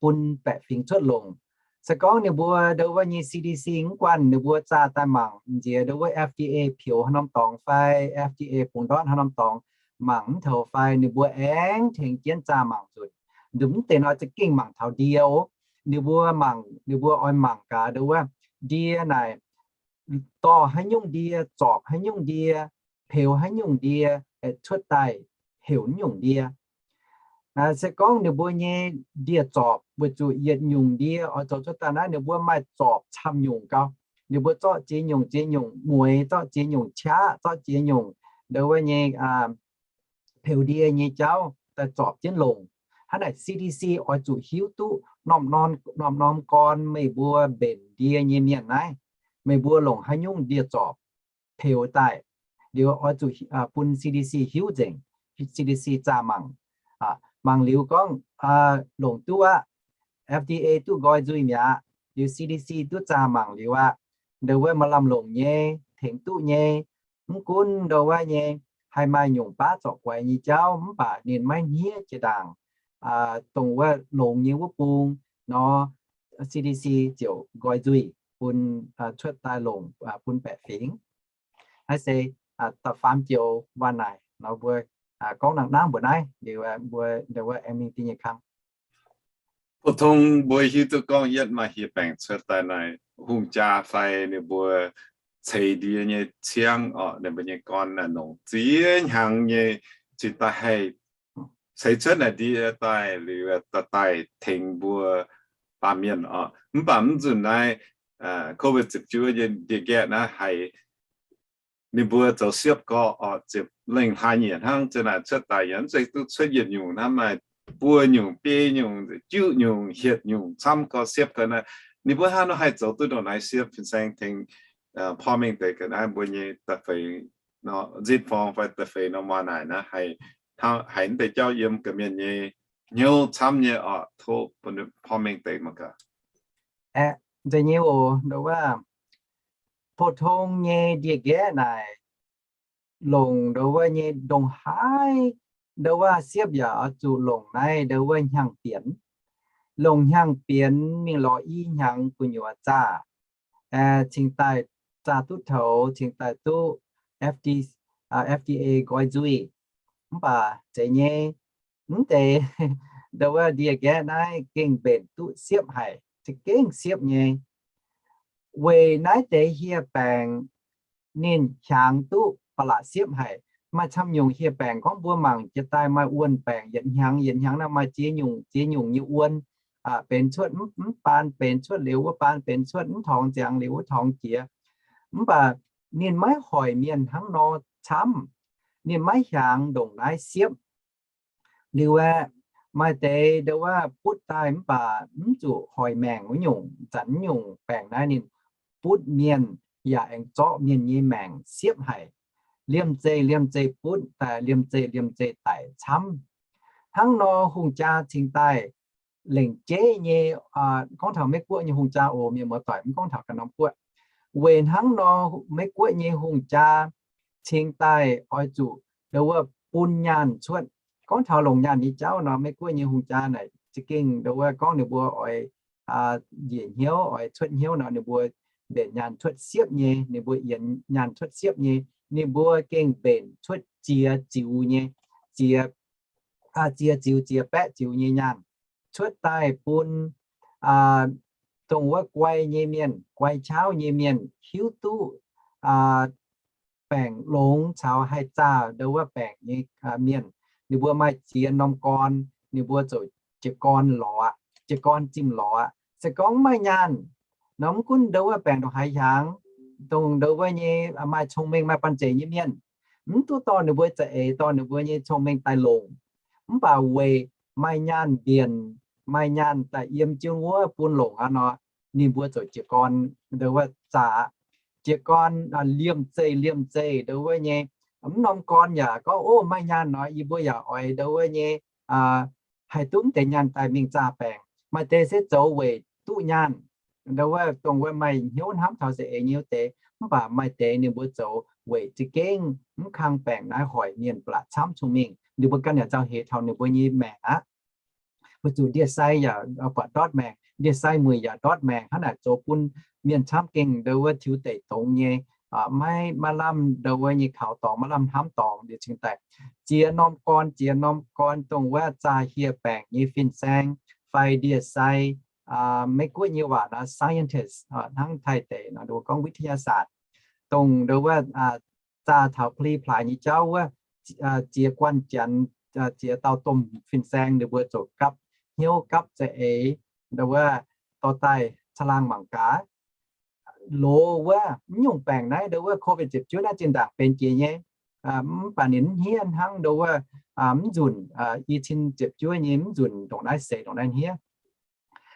bun baeqc fingx cuotv longc. Se gorngv ninh mbuo nduov wuov nyei C D C mv guanh, ninh mbuo zaah daaih mangc nziex nduov wuov F D A peux haaix norm dorngx fai F D A bungx ndortv haaix norm dorngx mangc mv toux fai, ninh mbuo aengx tengx jienv zaah mangc nzunc. Nduov mv deix nor za'gengh mangc taux ndie oc. Ninh mbuo mangc, ninh mbuo oix mangc gaax nduov wuov ndie naaic dorh haaix nyungc ndie, zorpc haaix nyungc ndie, peux haaix nyungc ndie, cuotv daaih heuc nyungc ndie. Se gorngv ninh mbuo nyei ndie-zorpc weic zuqc yietc nyungc ndie oix zoux cuotv daaih naaiv, ninh mbuo maaih zorpc camv nyungc gau. Ninh mbuo zorqv ziex nyungc ziex nyungc mueix, zorqv ziex nyungc qaqv, zorqv ziex nyungc nduov wuov nyei peux ndie nyei jauv daaih zorpc jienv longc. Hnangv naaic C D C oix zuqc hiuv duqv norm-norm gorn meih mbuo mbenc ndie nyei mienh naaiv, meih mbuo longc haaix nyungc ndie-zorpc peux daaih. Liuz oix zuqc bun C D C hiuv nzengc, C D C zaah mangc. Mangc liuz gorngv longc duqv aqv, F D A duqv nqoi nzuih mi'aqv, liuz C D C duqv zaah mangc liuz aqv, nduov wuov maaih lamh longc nyei, tengx duqv nyei. Mv gunv nduov wuov nyei haih maaih nyungc baav zorc guaix nyei jauv, mv baac ninh maiv hniev jiex ndaangc dongh wuov longx nyei wuov bung nor, C D C ziouc nqoi nzuih bun cuotv daaih longc bun baeqc fingx. Naaiv se da'faam joux waac naaic nor mbuo gorngv nangv nangv mbuox naaiv liuz mbuo nduov wuov aengx mingh da'nyeic kang. Pou-tong mbuo hiuv duqv gorngv yietv maaih hieh baengc cuotv daaih naaic, hungh jaa fai ninh mbuo ceix ndie nyei ciangv orqc, ninh mbuo nyei gorn naaic nongc ziex hnyangx nyei cingx daaih haih ceix cuotv naaic ndie daaih liuz daaih tengx mbuo baamh mienh orqc. Mv baac mv nzunc naaiv COVID ziepc juov nyei ndie-nqaeqv naaiv haiz ninh mbuo zoux siepv gorx orqc, ziepc lengh hlaax nyieqc hnangv zinh naaic cuotv daaih yaac mv zeiz duqv cuotv yietc nyungc hnangv, maaih buo nyungc, biei nyungc, juqv nyungc, hietc nyungc camv gorx siepv gorx naaiv. Ninh mbuo hnangv nor haih zoux duqv ndongc naaiv siepv? Fin-saeng tengx porv mengh deix ga'naaiv mbuo nyei da'feix nzitv forng fai da'feix norm waac naaic naaiv, haiz mv deix jauv yiem ga'mienh nyei hnyouv camv nyei orqc. Tov bun porv mengh deix mangc gaax. Aeqv, nzengc nyei oc, nduov wuov pou-tong nyei ndie-nqaeqv naaic, longc nduov wuov nyei ndongc haaix, nduov wuov siepv yaac oix zuqc longc naaiv nduov wuov hnyangx-bienx. Longc hnyangx-bienx mingh lorz i hnyangx gu'nyuoz zaah, cingx daaih zaah duqv toux, cingx daaih duqv F D, F D A nqoi nzuih. Mv baac zeiz nyei, mv deix nduov wuov ndie-nqaeqv naaiv gengh mbenc duqv siepv haic, za'gengh siepv nyei. Weic naaiv deix hieh baengc ninh hiaangx duqv ba'laqc siepv haic. Maaih camv nyungc hieh baengc gorngv mbuo mangc jiex daaih maaih wuonh baengc yietc hnyangx yietc hnyangx naaiv maaih ziex nyungc ziex nyungc nyei wuonh benx cuotv, mv baan benx cuotv liuz wuov baan benx cuotv, mv torngx ziangx liuz wuov torngx jiex. Mv baac ninh maiv hoic mienh hnangv nor camv. Ninh maiv hiaangx ndongc naaiv siepv. Liuz aeqv, maaih deix nduov wuov butv daaih mv baac mv zuqc hoic maengc wuov nyungc, zanc nyungc baengc naaiv ninh butv mienh yaac aengx zorqv mienh nyei maengc siepv haic. Liemh zeih liemh zeih butv daaih, liemh zeih liemh zeih daic camv. Hnangv nor hungh jaa cingx daaih lengc jeiv nyei, gorngv taux Meiv Guoqv nyei hungh jaa oc, mienh muoz-doic, mv gorngv taux ganh norm guoqv. Weic hnangv nor Meiv Guoqv nyei hungh jaa cingx daaih oix zuqc ndo wuov bun nyaanh cuotv. Gorngv taux longc nyaanh nyei jauv nor, Meiv Guoqv nyei hungh jaa naaic za'gengh ndo wuov gorngv ninh mbuo oix njiec hnyouv, oix cuotv hnyouv nor, ninh mbuo mbenc nyaanh cuotv siepv nyei, ninh mbuo yienx nyaanh cuotv siepv nyei, ninh mbuo gengh mbenc cuotv ziex ziux nyei, ziex, ziex ziux, ziex baeqv ziux nyei nyaanh cuotv daaih bun dongh wuov guai nyei mienh, guai qauv nyei mienh hiuv duqv baengc longx caux haih zaah ndo wuov baengc nyei mienh. Ninh mbuo maaih ziex norm gorn, ninh mbuo ziouc jiez gorn lorz, jiez gorn zimh lorz. Se gorngv mv maaih nyaanh nor, mv gunv ndo wuov baengc ndongc haaix hnyangx, dongh ndo wuov nyei maaih cong-mengh maaih banh zeic nyei mienh, mv duqv dorh ninh mbuo za'eix, dorh ninh mbuo nyei cong-mengh daaih longc. Mv baac weic maaih nyaanh mbienc, maaih nyaanh daaih yiem jienv wuov bun longc aqv nor, ninh mbuo ziouc jiez gorn ndo wuov zaah, jiez gorn liemh zeih liemh zeih ndo wuov nyei. Mv norm gorn yaac gorngv, Ov, maaih nyaanh nor, yie mbuo yaac oix ndo wuov nyei haih duqv mv deix nyaanh daaih mingh zaah baengc. Maaih deix se zoux weic duqv nyaanh, ndo wuov dongh wuov maaih hnyouv hnamv taux za'eix nyei wuov deix. Mv baac maaih deix ninh mbuo zoux weic za'gengh mv kang baengc naaiv hoic mienh blatc camv cong-mengh, ninh mbuo ganh yaac nzauh heix taux ninh mbuo nyei maengc aqv. Weic zuqc ndie-sai yaac buatc ndortv maengc, ndie-sai mueic yaac ndortv maengc, hnangv naaic zoux bun mienh camv gengh ndo wuov tiux deic dongz nyei, maiv, maiv lamh ndo wuov nyei kaux dorngx, maiv lamh hnamv dorngx liuz cingx daaih ziex norm gorn, ziex norm gorn dongh wuov zaah hieh baengc nyei fin-saeng fai ndie-sai, Meiv Guoqv nyei waac nor scientist, hnangv Taiv deic nor mbuo gorngv วิทยาศาสตร์, dongh ndo wuov zaah taux pli-plaaix nyei jauv wuov, ziex guanh janx, ziex dauh domh fin-saeng ninh mbuo ziouc gapv hnyouv gapv za'eix ndo wuov dorh daaih caangh laangh mangc gaax. Loz wuov mv nyungc baengc naaiv ndo wuov COVID ziepc juov naaiv zinh ndaangc benx jiex nyei, mv baac ninh mv hniev hnangv ndo wuov mv nzunc i cin ziepc juov nyei mv nzunc ndongc naaiv seix ndongc naaiv hniev.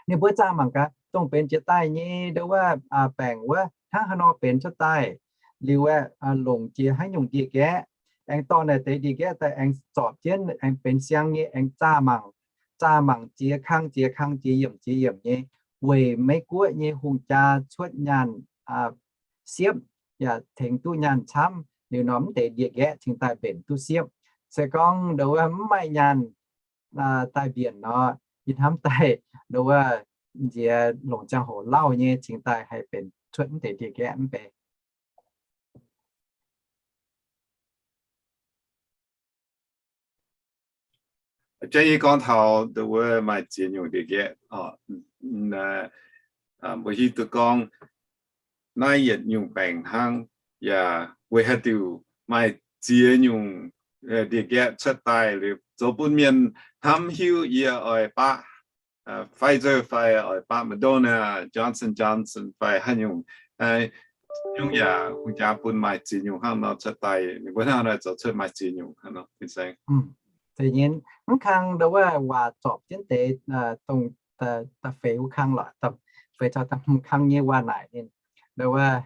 Ninh mbuo zaah mangc gaax dongh benx jiex daaih nyei ndo wuov baengc wuov hnangv haaix nor benx cuotv daaih, liuz aeqv, longc jiex haaix nyungc ndie-nqaeqv, aengx dorh naaiv deix ndie-nqaeqv daaih aengx zorpc jienv aengx benx siang nyei aengx zaah mangc, zaah mangc ziex kang ziex kang ziex yiemc ziex yiemc nyei, weic Meiv Guoqv nyei hungh jaa cuotv nyaanh siepv, yaac tengx duqv nyaanh camv, liuz nor mv deix ndie-nqaeqv cingx daaih mbenc duqv siepv. Se gorngv ndo wuov mv maaih nyaanh daaih mbienc nor, yie hnamv daaih ndo wuov nziex longc ziangh hoc lauh nyei cingx daaih haih benx cuotv mv deix ndie-nqaeqv mv bei. Jang yie gorngv taux ndo wuov maaih ziex nyungc ndie-nqaeqv, mbuo hiuv duqv gorngv naaiv yietc nyungc baengc hnangv, yaac weic haaix diuc maaih ziex nyungc ndie-nqaeqv cuotv daaih liuz zoux bun mienh hnamv hiuv yie oix baqv Pfizer fai oix baqv Moderna, Johnson Johnson fai haaix nyungc, nyungc yaac hungh jaa bun maaih ziex nyungc hnangv nor cuotv daaih. Ninh mbuo hnangv haaix nor zoux cuotv maaih ziex nyungc hnangv nor, fin-saeng? Deix nyei, mv kang ndo wuov waac zorpc jienv deix dongh da'feix wuov kang lorqc, feix caux da'hmz kang nyei waac naaic ninh ndo wuov,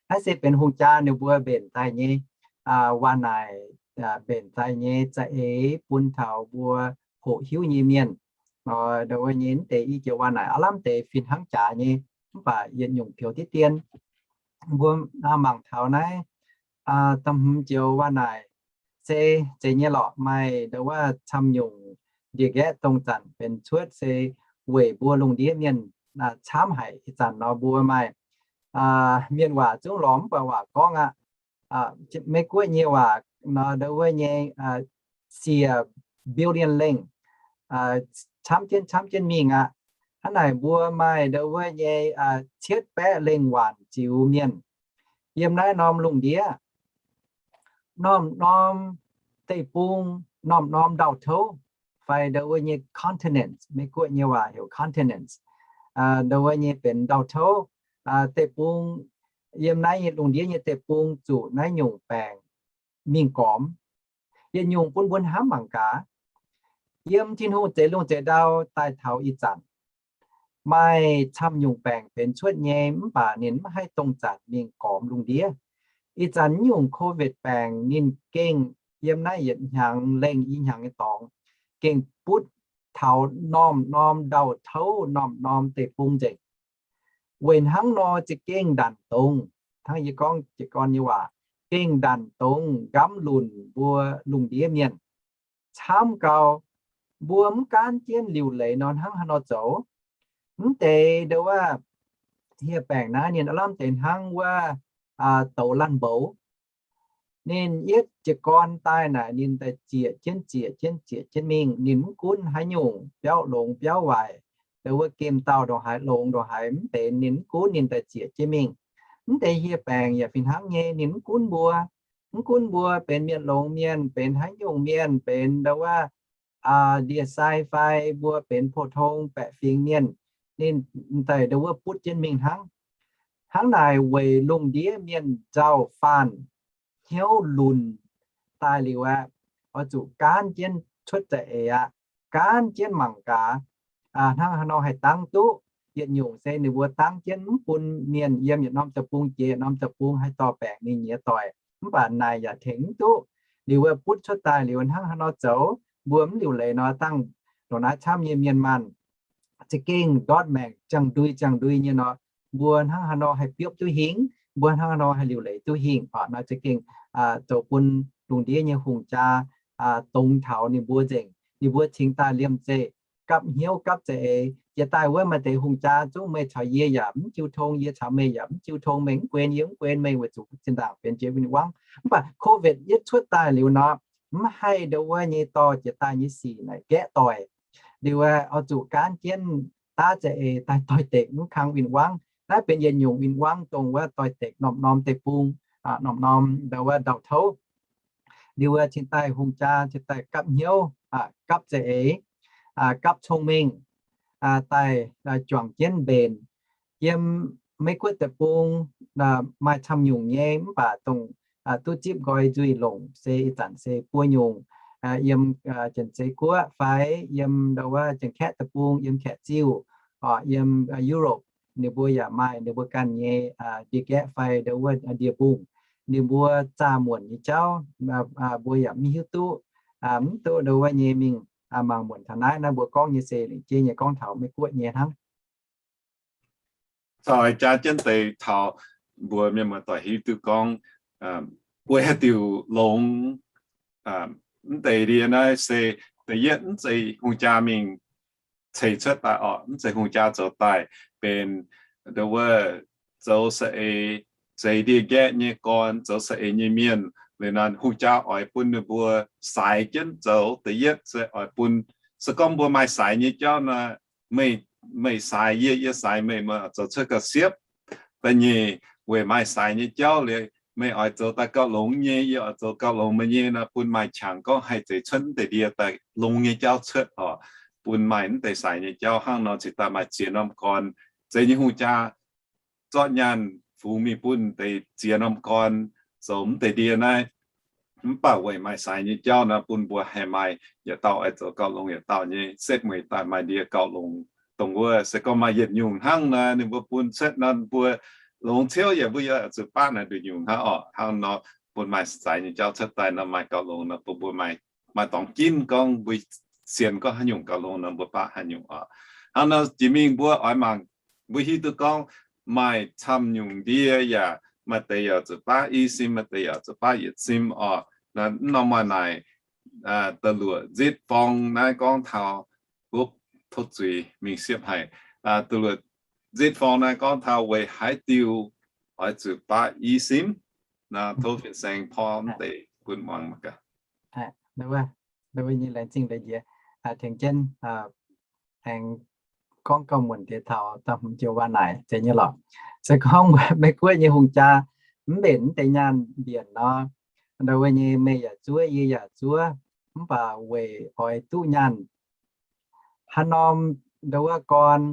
naaiv se benx hungh jaa ninh mbuo mbenc daaih nyei waac naaic, mbenc daaih nyei za'eix bun taux mbuo hoqc hiuv nyei mienh. Ndo wuov nyei mv deix i joux waac naaic aav lamh deix fih hnangv jaax nyei, mv baac yietc nyungc pioux diqv dien. Mbuo mangc taux naaiv da'hmz joux waac naaic se zeiz nyei lorqc, maaih ndo wuov camv nyungc ndie-nqaeqv dongh zanc benx cuotv se weic mbuo lungh ndiev mienh camv haic. Ih zanc nor mbuo maaih mienh waac zungv lorz mv buatc waac gorngv aqv. Meiv Guoqv nyei waac nor ndo wuov nyei siec billion lengh, camv jienv camv jienv mingh aqv. Hnangv naaic mbuo maaih ndo wuov nyei cietv baeqv lengh waanc ziux mienh yiem naaiv norm lungh ndiev. Norm-norm deic-bung, norm-norm ndau-touv, fai ndo wuov nyei continents, Meiv Guoqv nyei waac heuc continents, ndo wuov nyei benx ndau-touv deic-bung. Yiem naaiv nyei lungh ndiev nyei deic-bung zuqc naaiv nyungc baengc mingh gormx. Yietc nyungc bun mbuo hnamv mangc gaax, yiem Tin-Hungh zeix lungh zeix ndau daaih taux ih zanc, maaih camv nyungc baengc benx cuotv nyei, mv baac ninh mv haih dongh zanc mingh gormx lungh ndiev. Ih zanc nyungc COVID baengc ninh gengh yiem naaiv yietc hnyangx lengh i hnyangx nyei dorngx, gengh butv taux norm-norm ndau-touv, norm-norm deic-bung nzengc. Weic hnangv nor za'gengh ndanc dongz, hnangv yie gorngv jiez gorn nyei waac, gengh ndanc dongz nqamv lunc mbuo lungh ndiev mienh. Camv gau, mbuo mv gaanv jienv liuc leiz nor hnangv haaix nor zoux. Mv deix ndo wuov, hieh baengc naaiv ninh aav lamh deix hnangv wuov douz laanh mboux. Ninh yietv jiez gorn daaih naaic ninh daaih zieqc jienv zieqc jienv zieqc jienv mingh. Ninh mv gunv haaix nyungc biauv longx biauv waaic, ndo wuov gemh dauh ndongc haaix longx ndongc haaix mv benx, ninh mv gunv, ninh daaih zieqc jienv mingh. Mv deix hieh baengc yaac fih hnangv nyei, ninh mv gunv mbuo. Mv gunv mbuo benx mienh longx mienh, benx haaix nyungc mienh, benx ndo wuov ndie-sai fai mbuo benx pou-tong baeqc fingx mienh, ninh daaih ndo wuov butv jienv mingh hnangv. Hnangv naaic weic lungh ndiev mienh nzauh faanh hnyouv lunc daaih liuz aqv, oix zuqc gaanv jienv cuotv za'eix aqv, gaanv jienv mangc gaax hnangv haaix nor haih dangv duqv. Yietc nyungc se ninh mbuo dangv jienv mv bun mienh yiem yietc norm deic-bung jiex yietc norm deic-bung haih dorh baengc mingh nyiex doic. Mv baac naaic yaac tengx mv duqv. Liuz wuov butv cuotv daaih liuz hnangv haaix nor zoux, mbuo mv liuc leiz nor dangh ndongc naaiv camv nyei mienh maanh za'gengh ndortv maengc ziangh ndui ziangh ndui nyei nor, mbuo hnangv haaix nor haih biopv duqv hingh, mbuo hnangv haaix nor haih liuc leiz duqv hingh. Nor za'gengh zoux bun lungh ndiev nyei hungh jaa dongz taux ninh mbuo nzengc. Ninh mbuo cingx daaih liemh zeih gapv hnyouv gapv za'eix. Jiex daaih wuov maaih deix hungh jaa zungv meih caux yie yaac mv jiu tong, yie caux meih yaac mv jiu tong, meih mv guen yie mv guen meih weic zuqc zinh ndaangc benx jiex win-wangv. Mv baac COVID yietv cuotv daaih liuz nor, mv haih ndo wuov nyei dorh jiex daaih nyei sic naaic gaeqv doic. Liuz oix zuqc gaanv jienv daav za'eix daaih doix-dekc mv kang win-wangv. Naaiv benx yietc nyungc win-wangv dongh wuov doix-dekc norm-norm deic-bung, norm-norm ndo wuov ndau-touv. Liuz wuov cingx daaih hungh jaa cingx daaih gapv hnyouv, gapv za'eix, gapv cong-mengh, daaih juangc jienv mbenc. Yiem Meiv Guoqv deic-bung maaih camv nyungc nyei, mv baac dongh duqv zipv nqoi nzuih longc se ih zanc se buo nyungc. Yiem Janx-Zei Guoqv fai yiem ndo wuov Janx-Kaeqv deic-bung, yiem Kaeqv-Ziuh, yiem Europe, ninh mbuo yaac maaih ninh mbuo ganh nyei ndie-nqaeqv fai ndo wuov ndie-mbungh. Ninh mbuo zaah muonc nyei jauv mbuo yaac mv hiuv duqv. Mv duqv ndo wuov nyei mingh mangc muonc taux naaiv. Naaiv mbuo gorngv nyei se lengc jeiv nyei gorngv taux Meiv Guoqv nyei hnangv. Zoux jaa jienv deix taux mbuo mienh muoz-doic hiuv duqv gorngv bueix haaix diuc longx. Mv deix ndie naaiv se da'yietv mv zeiz hungh jaa mingh ceix cuotv daaih orqc, mv zeiz hungh jaa zoux daaih, benx ndo wuov zoux saeng-eix, zeix ndie-nqaeqv nyei gorn, zoux saeng-eix nyei mienh. Liuz nor hungh jaa oix bun ninh mbuo saaix jienv zoux. Da'yietv se oix bun, se gorngv mbuo maaih saaix nyei jauv nor, meih, meih saaix yie, yie saaix meih, meih zoux cuotv gauh siepv. Da'nyeic, weic maaih saaix nyei jauv liuz, meih oix zoux daaih gauh longx nyei, yie oix zoux gauh longx meih nyei nor, bun maaih qangx gorngv haih zeix cuotv mv deix ndie daaih longx nyei jauv cuotv orqc. Bun maaih mv deix saaix nyei jauv hnangv nor cingx daaih maaih ziex norm gorn. Zeiz nyei hungh jaa zorqv nyaanh fungx mingh bun deix ziex norm gorn zoux mv deix ndie naaiv. Mv baac weic maaih saaix nyei jauv nor, bun mbuo haih maaih yietc dauh oix zoux gauh longx yietc dauh nyei setv mueiz daaih maaih ndie gauh longx. Dongh wuov se gorngv maaih yietc nyungc hnangv nor, ninh mbuo bun cuotv nor mbuo longx ciouv yaac mbuo yaac zuqc baqv naaic nduqc nyungc hnangv orqc. Hnangv nor bun maaih saaix nyei jauv cuotv daaih nor maaih gauh longx nor bun mbuo maaih, maaih dorngx ginv gorngv mbuo sienx gorngv haaix nyungc gauh longx nor mbuo baqv haaix nyungc orqc. Hnangv nor jiex mingh mbuo oix mangc, mbuo hiuv duqv gorngv maaih camv nyungc ndie yaac maaih deix yaac zuqc baqv i sim, maaih deix yaac zuqc baqv yietc sim orqc. Nor mv norm maaih naaic da'luoqc nzitv forng naaiv gorngv taux, wuov, tov zuiz mingh siepv haic. Da'luoqc nzitv forng naaiv gorngv taux weic haaix diuc oix zuqc baqv i sim. Nor tov fin-saeng porv deix bun muangx mangc gaax. Ndo wuov nyei laengz zingh deix njiec tengx jienv aengx gorngv gauh muonc deix taux da'hmz joux waac naaic zeiz nyei lorqc. Se gorngv Meiv Guoqv nyei hungh jaa mv mbenc mv deix nyaanh mbienc nor, ndo wuov nyei meih yaac zuov, yie yaac zuov, mv baac weic oix duqv nyaanh. Haaix norm ndo wuov gorn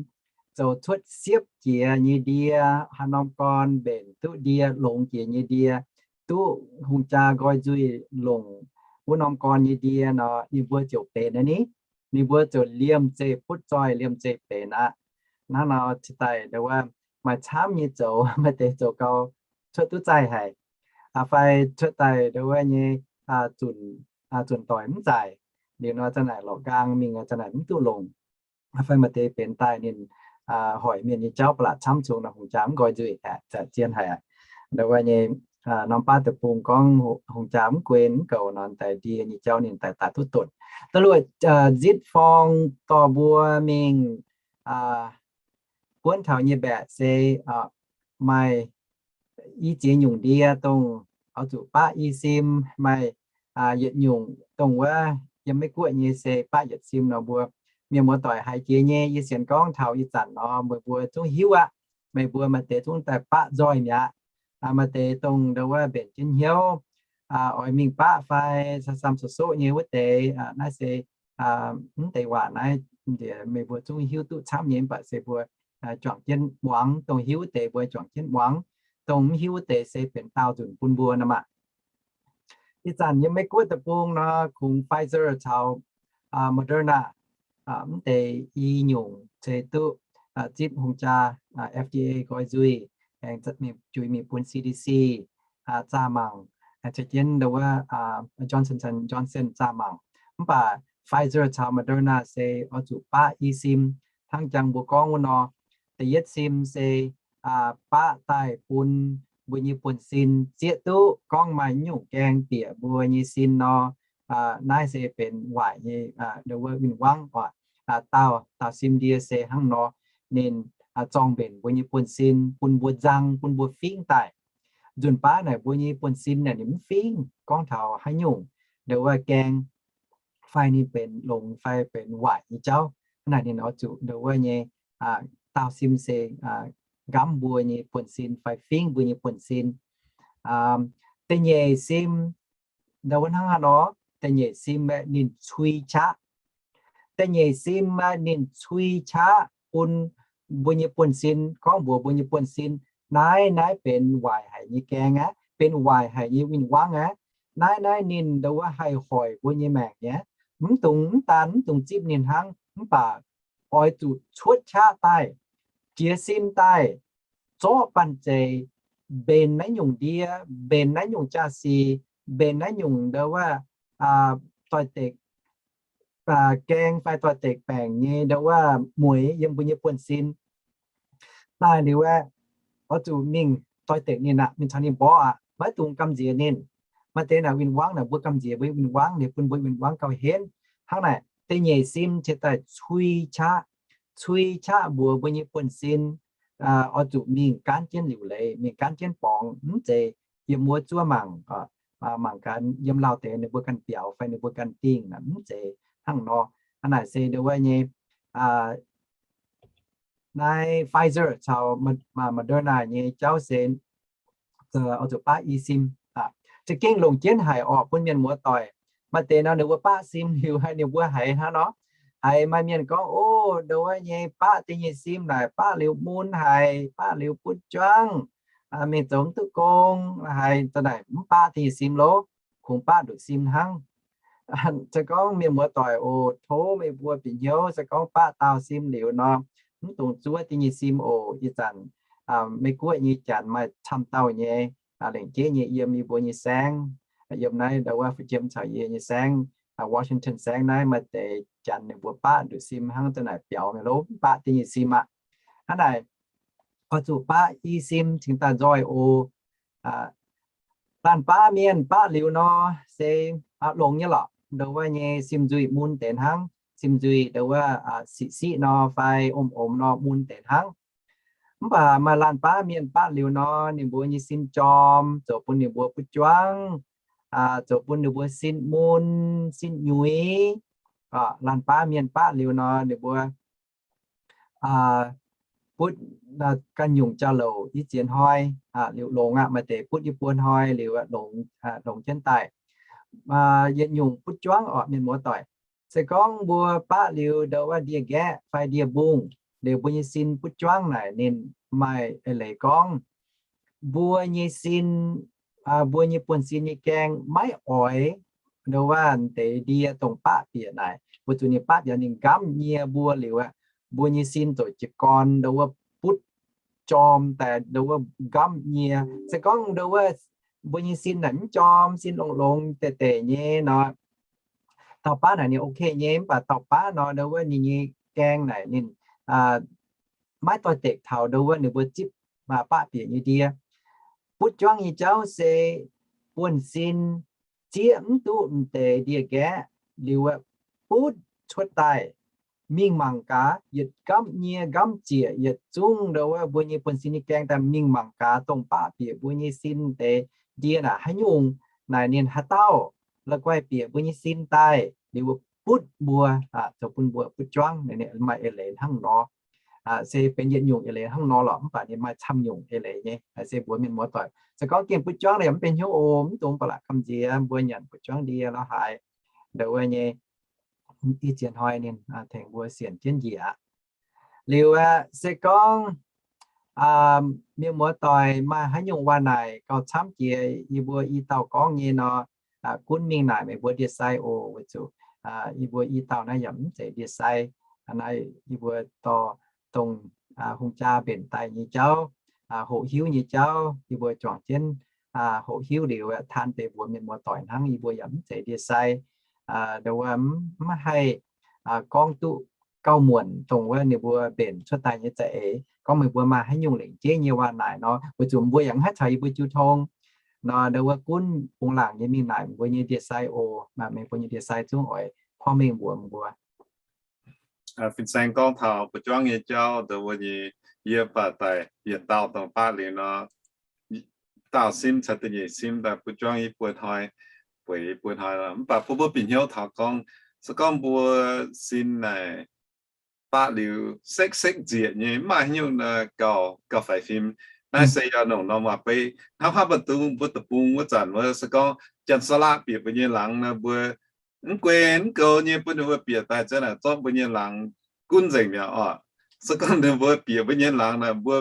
zoux cuotv siepv jiex nyei ndie, haaix norm gorn mbenc duqv ndie longx jiex nyei ndie, duqv hungh jaa nqoi nzuih longc wuov norm gorn nyei ndie nor, ninh mbuo ziouc benx aqv ni. Ninh mbuo ziouc liemh zeih butv zoih, liemh zeih benx aqv. Hnangv nor cingx daaih ndo wuov maaih camv nyei zoux, maaih deix zoux gau cuotv duqv zaih haic, fai cuotv daaih ndo wuov nyei zunc doic mv zaaic. Liuz nor za'naaic lorqc nqaang mingh za'naaic mv duqv longc. Fai maaih deix benx daaih ninh hoic mienh nyei jauv ba'laqc camv cungx nor hungh jaa mv nqoi nzuih aeqv, za'zien haic. Ndo wuov nyei norm baav deic-bung gorngv hungh jaa mv guen mv goux nor, daaih ndie nyei jauv ninh daaih daaih duqv dotc. Da'luoqc, zitv forng dorh mbuo mingh buonv taux nyei mbaeqc se maaih i ziex nyungc ndie dongh oix zuqc baqv i sim, maaih yietc nyungc dongh wuov yiem Meiv-Guoqv nyei se baqv yietc sim nor mbuo mienh muoz-doic haiz jiex nyei. Yie sienx gorngv taux ih zanc nor meih mbuo zungv hiuv aqv. Meih mbuo maaih deix zungv daaih baqv nzoih mi'aqv. Maaih deix dongh ndo wuov mbenc jienv hnyouv oix mingh baqv fai sam-sam soqv-soqv nyei wuov deix, naaiv se mv deix waac naaiv meih mbuo zungv hiuv duqv camv nyei, mv baac se mbuo juangc jienv muangx. Dongh hiuv wuov deix mbuo juangc jienv muangx, dongh mv hiuv wuov deix se benx daauh nzunc bun mbuo nor maah. Ih zanc yiem Meiv-Guoqv deic-bung nor kungx Pfizer caux Moderna mv deix i nyungc ceix duqv zipv hungh jaa F D A nqoi nzuih, aengx juix mingh bun C D C zaah mangc, ceix jienv ndo wuov Johnson Johnson zaah mangc. Mv baac Pfizer caux Moderna se oix zuqc baqv i sim hnangv jangx mbuo gorngv wuov nor. Da'yietv sim se baqv daaih bun mbuo nyei buonv-sin zieqv duqv gorngv maaih nyungc gaeng bieqc mbuo nyei sin nor, naaiv se benx waaic nyei ndo wuov win-wangv oc. Daauh, daauh sim ndie se hnangv nor, ninh zorng mbenc mbuo nyei buonv-sin, bun mbuo nzang, bun mbuo fingv daaih. Nzunc baav naaic mbuo nyei buonv-sin naaic ninh mv fingv gorngv taux haaix nyungc ndo wuov gaeng fai ninh benx longx fai benx waaic nyei jauv. Hnangv naaic ninh oix zuqc ndo wuov nyei daauh sim se nqamv mbuo nyei buonv-sin fai fingv mbuo nyei buonv-sin. Da'nyeic sim ndo wuov hnangv haaix nor, da'nyeic sim aeqv, ninh cui qaqv. Da'nyeic sim aeqv, ninh cui qaqv bun mbuo nyei buonv-sin, gorngv mbuox mbuo nyei buonv-sin, naaiv, naaiv benx waaic haic nyei gaeng aqv, benx waaic haic nyei win-wangv aqv. Naaiv, naaiv ninh ndo wuov haih hoic mbuo nyei maengc nyei. Mv dungx, mv daan mv dungx zipv ninh hnangv, mv baac oix zuqc cuotv qaqv daaih, jiez sin daaih, zorqv banh zeic, mbenc naaiv nyungc ndie, mbenc naaiv nyungc jaa-sic, mbenc naaiv nyungc ndo wuov doix-dekc gaeng fai doix-dekc baengc nyei ndo wuov mueix yiem mbuo nyei buonv-sin. Daaih liuz aeqv, oix zuqc mingh doix-dekc ninh aqv, mingh caux ninh mborqv aqv, maiv dungx gamh nziex ninh. Maaih deix naaic win-wangv naaic mbuo gamh nziex mbuo win-wangv, ninh bun mbuo win-wangv gauh henv. Hnangv naaic da'nyeic sim ceix daaih cui qaqv, cui qaqv mbuox mbuo nyei buonv-sin oix zuqc mingh gaanv jienv liuc leiz, mingh gaanv jienv borngz, mv zeiz yiem wuov zuov mangc, mangc gaax yiem lauh deix ninh mbuo ganh biaux fai ninh mbuo ganh dingh, mv zeiz hnangv nor. Hnangv naaic se ndo wuov nyei naaiv Pfizer caux Moderna nyei jauv se oix zuqc baqv i sim. Za'gengh longc jienv haic orqc bun mienh muoz-doic. Maaih deix nor ninh mbuo baqv sim liuz haiz ninh mbuo haiz hnangv nor, haiz maaih mienh gorngv, o, ndo wuov nyei baqv da'nyeic sim naaic baqv liuz mun haic, baqv liuz butv juangv, mingh zoux mv duqv gong haic, za'naaic mv baqv da'nyeic sim loh, kungx baqv nduqc sim hnangv. Se gorngv mienh muoz-doic oc, tov meih mbuo bieqc hnyouv, se gorngv baqv daauh sim liuz nor, mv dungx zuov da'nyeic sim oc. Ih zanc Meiv-Guoqv nyei janx maaih camv dauh nyei, lengc jeiv nyei yiem yie mbuo nyei saengv, yiem naaiv ndo wuov Fu'jiem caux yie nyei saengv, Washington saengv naaiv maaih deix janx ninh mbuo baqv nduqc sim hnangv za'naaic biaux mingh loh, mv baqv da'nyeic sim aqv. Hnangv naaic, oix zuqc baqv i sim cingx daaih nzoih oc. Laanh baav mienh baqv liuz nor, se longx nyei lorqc. Ndo wuov nyei sim nzuih mun deix hnangv, sim nzuih ndo wuov siqv-siqv nor fai omx-omx nor mun deix hnangv. Mv baac maaih laanh baav mienh baqv liuz nor, ninh mbuo nyei sin jorm, zoux bun ninh mbuo butv juangv, zoux bun ninh mbuo sin mun, sin nyuix. Laanh baav mienh baqv liuz nor, ninh mbuo butv ganh nyungc jauv-louc i ziex hnoi, liuz longx aqv. Maaih deix butv i buo hnoi liuz longx, longx jienv daaih. Yietc nyungc butv juangv orqc mienh muoz-doic. Se gorngv mbuo baqv liuz ndo wuov ndie-nqaeqv fai ndie-mbungh, liuz mbuo nyei sin butv juangv naaic ninh maaih eix leiz gorngv mbuo nyei sin, mbuo nyei buonv-sin nyei gaeng maiv oix ndo wuov deix ndie dongh baqv bieqc naaic, weic zuqc ninh baqv bieqc ninh nqamv nyie mbuo liuz aqv. mbuo nyei sin zoux jiez gorn, ndo wuov butv jorm daaih, ndo wuov nqamv nyie. Se gorngv ndo wuov mbuo nyei sin naaic mv jorm, sin longx-longx deic-deic nyei nor, dauh baav naaic ninh ok nyei, mv baac dauh baav nor, ndo wuov ninh nyei gaeng naaic ninh maiv doix-dekc taux ndo wuov ninh mbuo zipv baqv bieqc nyei ndie. Butv juangv nyei jauv se buonv-sin zieqv mv duqv m'deix ndie-nqaeqv liuz, butv cuotv daaih mingh mangc gaax, yietc nqamv nyie nqamv zieqc, yietc zungv ndo wuov mbuo nyei buonv-sin nyei gaeng daaih mingh mangc gaax dongh baqv bieqc mbuo nyei sin deix ndie naaic haaix nyungc, naaic ninh haaix dauh la'guaih bieqc mbuo nyei sin daaih liuz butv mbuo, zoux bun mbuo butv juangv. Maaih eix leiz hnangv nor. Se benx yietc nyungc eix leiz hnangv nor lorqc, mv baac ninh maaih camv nyungc eix leiz nyei. Se mbuox mienh muoz-doic, se gorngv gengh butv juangv naaic yaac mv benx hnyouv oc, mv dungx ba'laqc gamh nziex, mbuo nyanc butv juangv ndie lorz haaix, ndo wuov nyei, ih ziex hnoi ninh tengx mbuo sienx jienv njiec aqv. Liuz aeqv, se gorngv mienh muoz-doic maaih haaix nyungc waac naaic gauh camv jiex yie mbuo i dauh gorngv nyei nor, gunv mingh naaic meih mbuo ndie-sai oc. Weic zuqc yie mbuo i dauh naaiv yaac mv zeiz ndie-sai. Naaiv yie mbuo dorh dongh hungh jaa mbenc daaih nyei jauv, hoqc hiuv nyei jauv, yie mbuo juangc jienv hoqc hiuv liuz, taan deix mbuox mienh muoz-doic hnangv. Yie mbuo yaac mv zeiz ndie-sai, ndo wuov mv haih gorngv duqv gauh muonc dongh wuov ninh mbuo mbenc cuotv daaih nyei za'eix. Gorngv meih mbuo maaih haaix nyungc lengc jeiv nyei waac naaic nor, weic zuqc mbuo yaac mv haih caux yie mbuo jiu tong nor, ndo wuov gunv bungx laangc nyei mingh naaic mbuo nyei ndie-sai oc. Meih mbuo nyei ndie-sai zungv oix porv mengh mbuox mbuo. Fin-saeng gorngv taux butv juangv nyei jauv, ndo wuov nyei, yie baac daaih yietc dauh dongh baqv liuz nor, daauh sim caux da'nyeic sim daaih butv juangv i buo hnoi, bueix i buo hnoi. Mv baac bun mbuo bieqc hnyouv taux gorngv, se gorngv mbuo sin naaic baqv liuz sekv-sekv nzieqc nyei, mv maaih haaix nyungc nor, gauh, gauh faix fim. Naaiv se yaac longc norm waac-beiv. Hnangv haaix baac dungx mbuo deic-bung wuov zanc wuov, se gorngv Janx-Saalaqv bieqc mbuo nyei laangz nor, mbuo mv guei mv goux nyei bun ninh mbuo bieqc daaih za'naaic zorqv mbuo nyei laangz gunv nzengc mi'aqv oc. Se gorngv ninh mbuo bieqc mbuo nyei laangz naaic, mbuo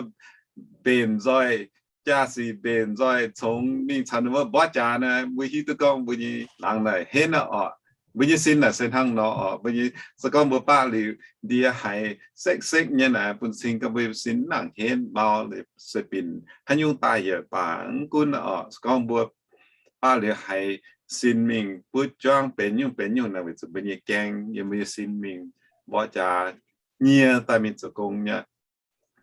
mbenc nzoih, jaa-sic mbenc nzoih congx mingh caux ninh mbuo mborqv jaax naaic, mbuo hiuv duqv gorngv mbuo nyei laangz naaic henv aqv oc. Mbuo nyei sin naaic se hnangv nor oc. Mbuo nyei, se gorngv mbuo baqv liuz ndie haiz sekv-sekv nyei naaic, bun cing gorngv mbuo sin mv nangc henv mau, se binc haaix nyungc daaih yietc baac mv gunv oc. Se gorngv mbuo baqv liuz haiz sin mingh butv juangv benx nyungc benx nyungc naaic, weic zuqc mbuo nyei gaeng yiem mbuo nyei sin mingh mborqv jaax nyie daaih mingh zoux gong nyei.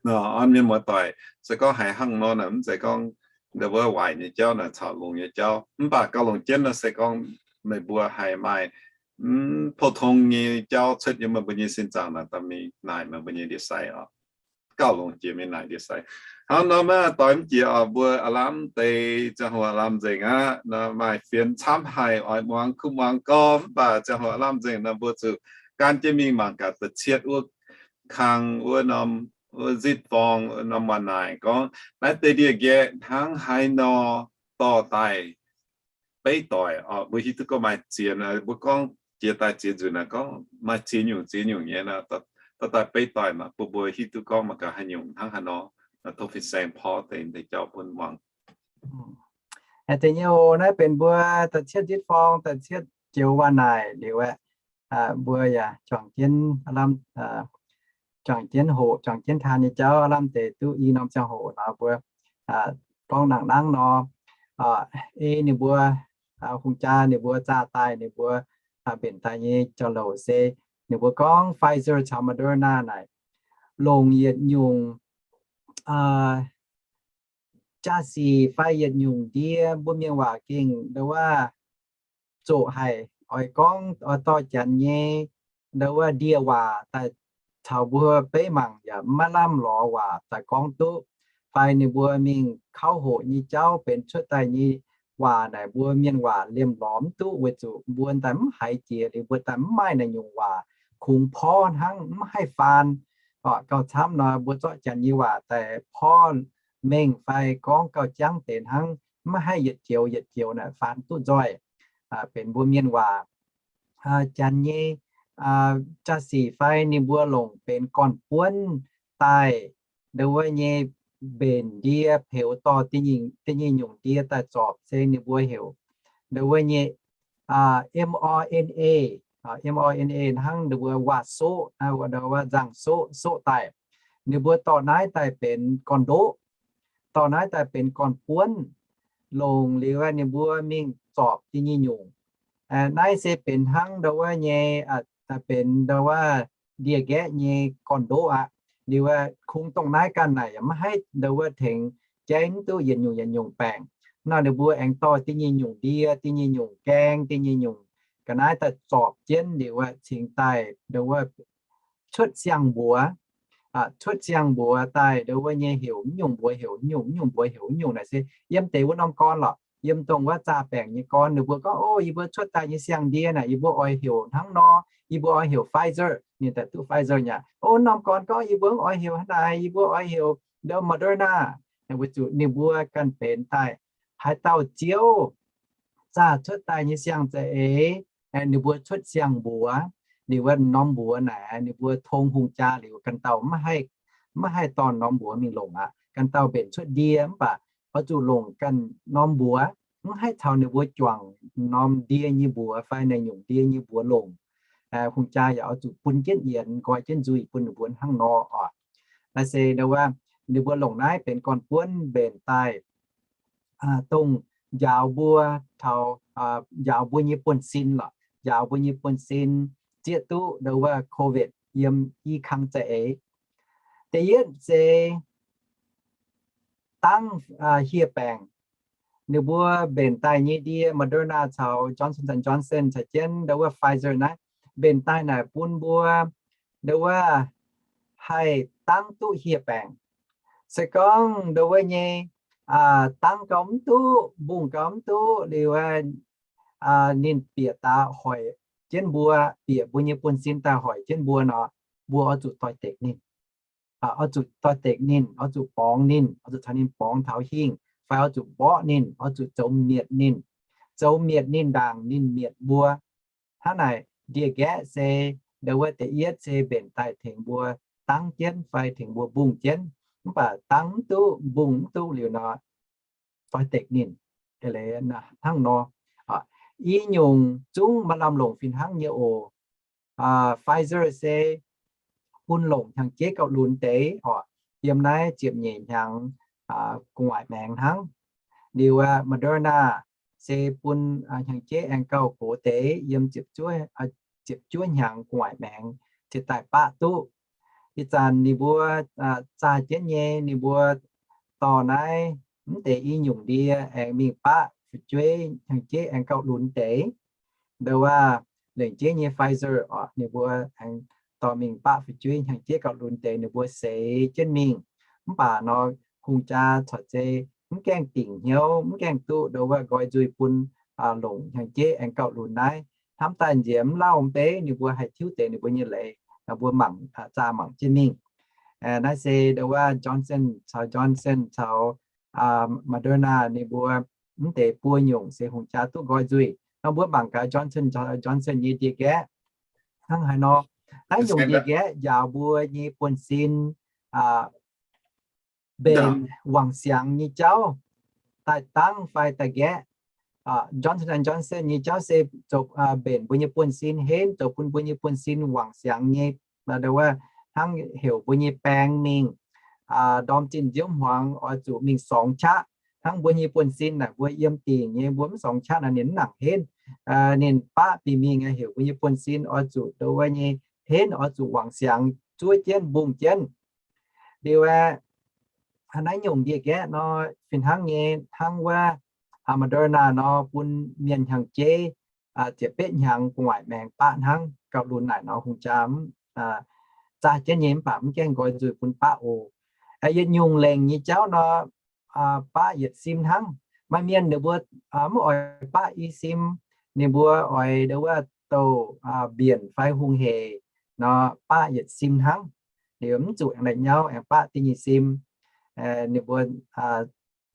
Nor, orn mienh muoz-doic, se gorngv haiz hnangv nor naaic, mv zeiz gorngv ndo wuov waaic nyei jauv naaic caux longx nyei jauv. Mv baac gauh longc jienv nor se gorngv meih mbuo haiz maaih mv pou-tong nyei jauv cuotv yiem meih mbuo nyei sin zaangc naaic, dorh mingh naaic meih mbuo nyei ndie-sai oc. Gauh longc jiex mingh naaic ndie-sai. Hnangv nor maiv doix mv jiex oc, mbuo aav lamh deix ziangh hoc aav lamh nzengc aqv. Nor maaih fienx camv haic, oix muangx kuv muangx gorngv, mv baac ziangh hoc aav lamh nzengc nor, mbuo zuqc gan jienv mingh mangc gaax da'cietv wuov kang wuov norm, wuov zitv forng wuov norm waac naaic gorngv, naaiv deix ndie-nqaeqv hnangv haaix nor dorh daaih beiv doic oc. Mbuo hiuv duqv gorngv maaih ziex, mbuo gorngv jiex daaih ziex nzunc naaic gorngv maaih ziex nyungc ziex nyungc nyei nor, dorh daaih beiv doic mangc bun mbuo hiuv duqv gorngv mangc gaax haaix nyungc hnangv haaix nor. Tov fin-saeng porv deix deix jauv bun muangx. Da'nyeic hoc naaiv benx mbuo da'cietv zitv forng, da'cietv joux waac naaic liuz aeqv, mbuo yaac juangc jienv, juangc jienv hoqc, juangc jienv taan nyei jauv, lamh deix duqv i norm ziangh hoc nor mbuo gorngv nangc nangv nor, ei ninh mbuo, hungh jaa ninh mbuo zaah daaih ninh mbuo mbenc daaih nyei jauv-louc se ninh mbuo gorngv Pfizer caux Moderna naaic longc yietc nyungc jaa-sic fai yietc nyungc ndie, mbuo mienh waac gengh ndo wuov zoqc haic, oix gorngv oix dorh janx nyei ndo wuov ndie waac daaih caux mbuo beiv mangc yaac maiv lamh lorz waac daaih gorngv duqv, fai ninh mbuo mingh kauv hoqc nyei jauv benx cuotv daaih nyei waac naaic mbuo mienh waac liemh lorz mv duqv weic zuqc mbuo daaih mv haiz jiex liuz mbuo daaih mv maaih naaiv nyungc waac kungx porv hnangv mv haih faan. Gauh camv nor mbuo zorqv janx nyei waac daaih porv mengh fai gorngv gauh jangv deix hnangv mv haih yietc joux yietc joux naaic faan duqv nzoih benx mbuo mienh waac. Janx nyei jaa-sic fai ninh mbuo longc benx gorn-buonv daaih ndo wuov nyei mbenc ndie peux dorh da'nyeic nyungc ndie daaih zorpc se ninh mbuo heuc ndo wuov nyei mRNA. mRNA hnangv ninh mbuo waac-soqv, ndau wuov nzangc-soqv, soqv daaih. Ninh mbuo dorh naaiv daaih benx gorn-ndoqv, dorh naaiv daaih benx gorn-buonv longc liuz ninh mbuo mingh zorpc da'nyeic nyungc. Naaiv se benx hnangv ndau wuov nyei, benx ndau wuov ndie-nqaeqv nyei gorn-ndoqv aqv. Liuz kungx dongh naaiv ganh naaic yaac maiv haih ndau wuov tengx jaiv mv duqv yietc nyungc yietc nyungc baengc. Nor ninh mbuo aengx dorh da'nyeic nyungc ndie, da'nyeic nyungc gaeng, da'nyeic nyungc ga'naaiv daaih zorpc jienv liuz cingx daaih ndau wuov cuotv siang-mbuox, cuotv siang-mbuox daaih ndau wuov nyei heuc mv nyungc mbuox heuc mv nyungc, mv nyungc mbuox heuc mv nyungc naaic se yiem deix wuov norm gorn lorqc. Yiem dongh wuov zaah baengc nyei gorn ninh mbuo gorngv, O, yie mbuo cuotv daaih nyei siang-ndie naaic yie mbuo oix heuc hnangv nor, yie mbuo oix heuc Pfizer, ninh daaih duqv Pfizer nyei. O, norm gorn gorngv yie mbuo oix heuc hnangv naaic, yie mbuo oix heuc ndau Moderna. Weic zuqc ninh mbuo ganh benx daaih haaix dauh ziouv zaah cuotv daaih nyei siang-za'eix, ninh mbuo cuotv siang-mbuox. Liuz wuov norm mbuox naaic ninh mbuo tong hungh jaa liuz ganh dauh maiv haih dorh norm mbuox mingh longc aqv. Ganh dauh mbenc cuotv ndie mv baac oix zuqc longc ganh norm mbuox, mv haih caux ninh mbuo juangc norm ndie nyei mbuox fai naaic nyungc ndie nyei mbuox longc. Hungh jaa yaac oix zuqc bun jienv yienx, nqoi jienv nzuih bun ninh mbuo hnangv nor oc. Naaiv se ndau wuov ninh mbuo longc naaiv benx gorn-buonv mbenc daaih dongh njaaux mbuo taux, njaaux mbuo nyei buonv-sin lorqc, njaaux mbuo nyei buonv-sin zieqv duqv ndau wuov COVID yiem i kang za'eix. Da'yietv se dangv hieh baengc. Ninh mbuo mbenc daaih nyei ndie Moderna caux Johnson and Johnson caux jienv ndau wuov Pfizer naaiv, mbenc daaih naaic bun mbuo ndau wuov haih dangv duqv hieh baengc. Se gorngv ndau wuov nyei dangv gauh mv duqv, mbungh gauh mv duqv liuz, ninh bieqc daaih hoic jienv mbuo, bieqc mbuo nyei buonv-sin daaih hoic jienv mbuo nor, mbuo oix zuqc doix-dekc ninh. Oix zuqc doix-dekc ninh, oix zuqc borngz ninh, oix zuqc caux ninh borngz taux hingh, fai oix zuqc mborqv ninh, oix zuqc zoux mietc ninh, zoux mietc ninh ndaangc ninh mietc mbuo. Hnangv naaic ndie-nqaeqv se ndau wuov da'yietv se mbenc daaih tengx mbuo dangv jienv fai tengx mbuo mbungh jienv. Mv baac dangv mv duqv, mbungh mv duqv liuz nor, doix-dekc ninh. Hnangv nor, i nyungc zungv maaih lamh longc fih hnangv nyei oc. Pfizer se bun longc hnyangx-jeiv gauh lunx deix oc, yiem naaiv ziepc nyeic hnyangx gu'nguaaic maengx hnangv. Liuz Moderna se bun hnyangx-jeiv aengx gauh gox deix, yiem ziepc juov hnyangx gu'nguaaic maengx ziouc daaih baqv duqv. Ih zanc ninh mbuo zaah jienv nyei, ninh mbuo dorh naaiv mv deix i nyungc ndie aengx mingh baqv fu'jueiv hnyangx-jeiv aengx gauh lunx deix. Ndau wuov lengc jeiv nyei Pfizer oc, ninh mbuo aengx dorh mingh baqv fu'jueiv hnyangx-jeiv gauh lunx deix, ninh mbuo seix jienv mingh. Mv baac nor, hungh jaa corc zei mv gaengh dingc hnyouv, mv gaengh duqv ndau wuov nqoi nzuih bun longc hnyangx-jeiv aengx gauh lunx naaiv. Hnamv daaih nziex mv lauh mv beiv ninh mbuo haih tiuv deix ninh mbuo nyei leiz, mbuo mangc, zaah mangc jienv mingh. Naaiv se ndau wuov Johnson caux Johnson caux Moderna ninh mbuo mv deix buo nyungc se hungh jaa duqv nqoi nzuih. Nor mbuo mangc gaax Johnson, Johnson nyei ndie-nqaeqv hnangv haaix nor. Naaiv nyungc ndie-nqaeqv njaaux mbuo nyei buonv-sin mbenc wangc siangx nyei jauv daaih dangv fai daaih nqaeqv. Johnson and Johnson nyei jauv se zoux mbenc mbuo nyei buonv-sin henv, zoux bun mbuo nyei buonv-sin wangc siangx nyei, ndau wuov hnangv heuc mbuo nyei baeng mingh ndorm zinh nziouv hmuangx oix zuqc mingh sorngx qaqv. Hnangv mbuo nyei buonv-sin naaic mbuo yiem dingc nyei, mbuo mv sorngx qaqv naaic ninh mv nangc henv. Ninh baqv bieqc mingh heuc mbuo nyei buonv-sin oix zuqc ndau wuov nyei henv, oix zuqc wangc siangx zuov jienv mbungh jienv. Liuz aeqv, naaiv nyungc ndie-nqaeqv nor fih hnangv nyei, hnangv wuov Moderna nor bun mienh hnyangx-jeiv ziepc betv hnyangx gu'nguaaic maengx baqv hnangv. Gauh lunx naaic nor hungh jaa mv zaah jienv nyei mv baac mv gaengh nqoi nzuih bun baqv oc. Yietc nyungc lengc nyei jauv nor baqv yietc sim hnangv. Maaih mienh ninh mbuo mv oix baqv i sim, ninh mbuo oix ndau wuov douh mbienc fai hungh hec nor baqv yietc sim hnangv. Liuz mv zuqc aengx la'nyauv aengx baqv da'nyeic sim. Ninh mbuo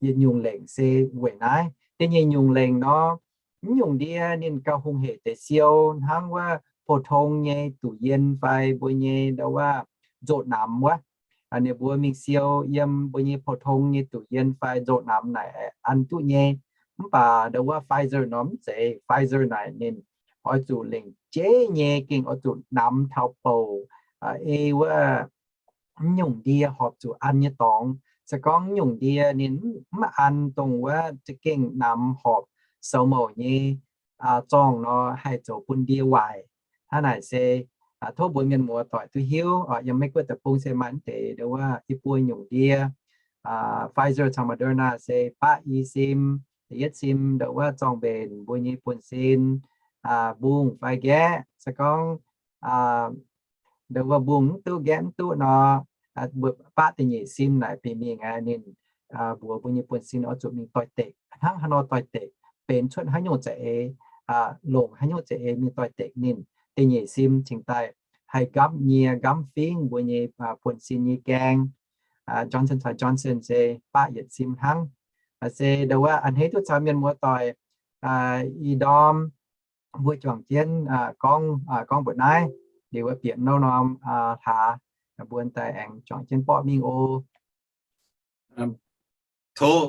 yietc nyungc lengc se weic naaiv. Da'nyeic nyungc lengc nor, mv nyungc ndie ninh gauh hungh hec deix siou hnangv wuov pou-tong nyei duqc yien fai mbuo nyei ndau wuov nzoh namx wuov. Ninh mbuo mingh siou yiem mbuo nyei pou-tong nyei duqc yien fai nzoh namx naaic an duqv nyei. Mv baac ndau wuov Pfizer nor mv zeiz. Pfizer naaic ninh oix zuqc lengc jeiv nyei gengh oix zuqc namx taux bouc, ei wuov mv nyungc ndie horpc zuqc an nyei dorngx. Se gorngv mv nyungc ndie ninh mv an dongh wuov za'gengh namx horpc soux mouc nyei zorngh nor, haih zoux bun ndie waaic. Hnangv naaic se tov mbuo mienh muoz doic duqv hiuv. Yiem Meiv Guoqv deic-bung se maaih mv deix ndongc wuov i buo nyungc ndie, Pfizer caux Moderna se baqv i sim, da'yietv sim ndongc wuov zorng-mbenc mbuo nyei buonv-sin, mbungh fai nqaeqv. Se gorngv ndongc wuov mbungh mv duqv, nqaeqv mv duqv nor, mbuo baqv da'nyeic sim naaic bieqc mingh aqv, ninh mbuox mbuo nyei buonv-sin oix zuqc mingh doix-dekc. Hnangv haaix nor doix-dekc? Benx cuotv haaix nyungc za'eix, longc haaix nyungc za'eix mingh doix-dekc ninh, da'nyeic sim cingx daaih haih nqamv nyie nqamv fingv mbuo nyei buonv-sin nyei gaeng. Johnson caux Johnson se baqv yietc sim hnangv. Se ndongc wuov a'hneiv duqv caux mienh muoz doic ih ndorm mbuo juangc jienv gorngv, gorngv mbuoqc naaiv, liuz wuov bieqc nouv norm hlaax, mbuo daaih aengx juangc jienv borqv mingh oc. Tov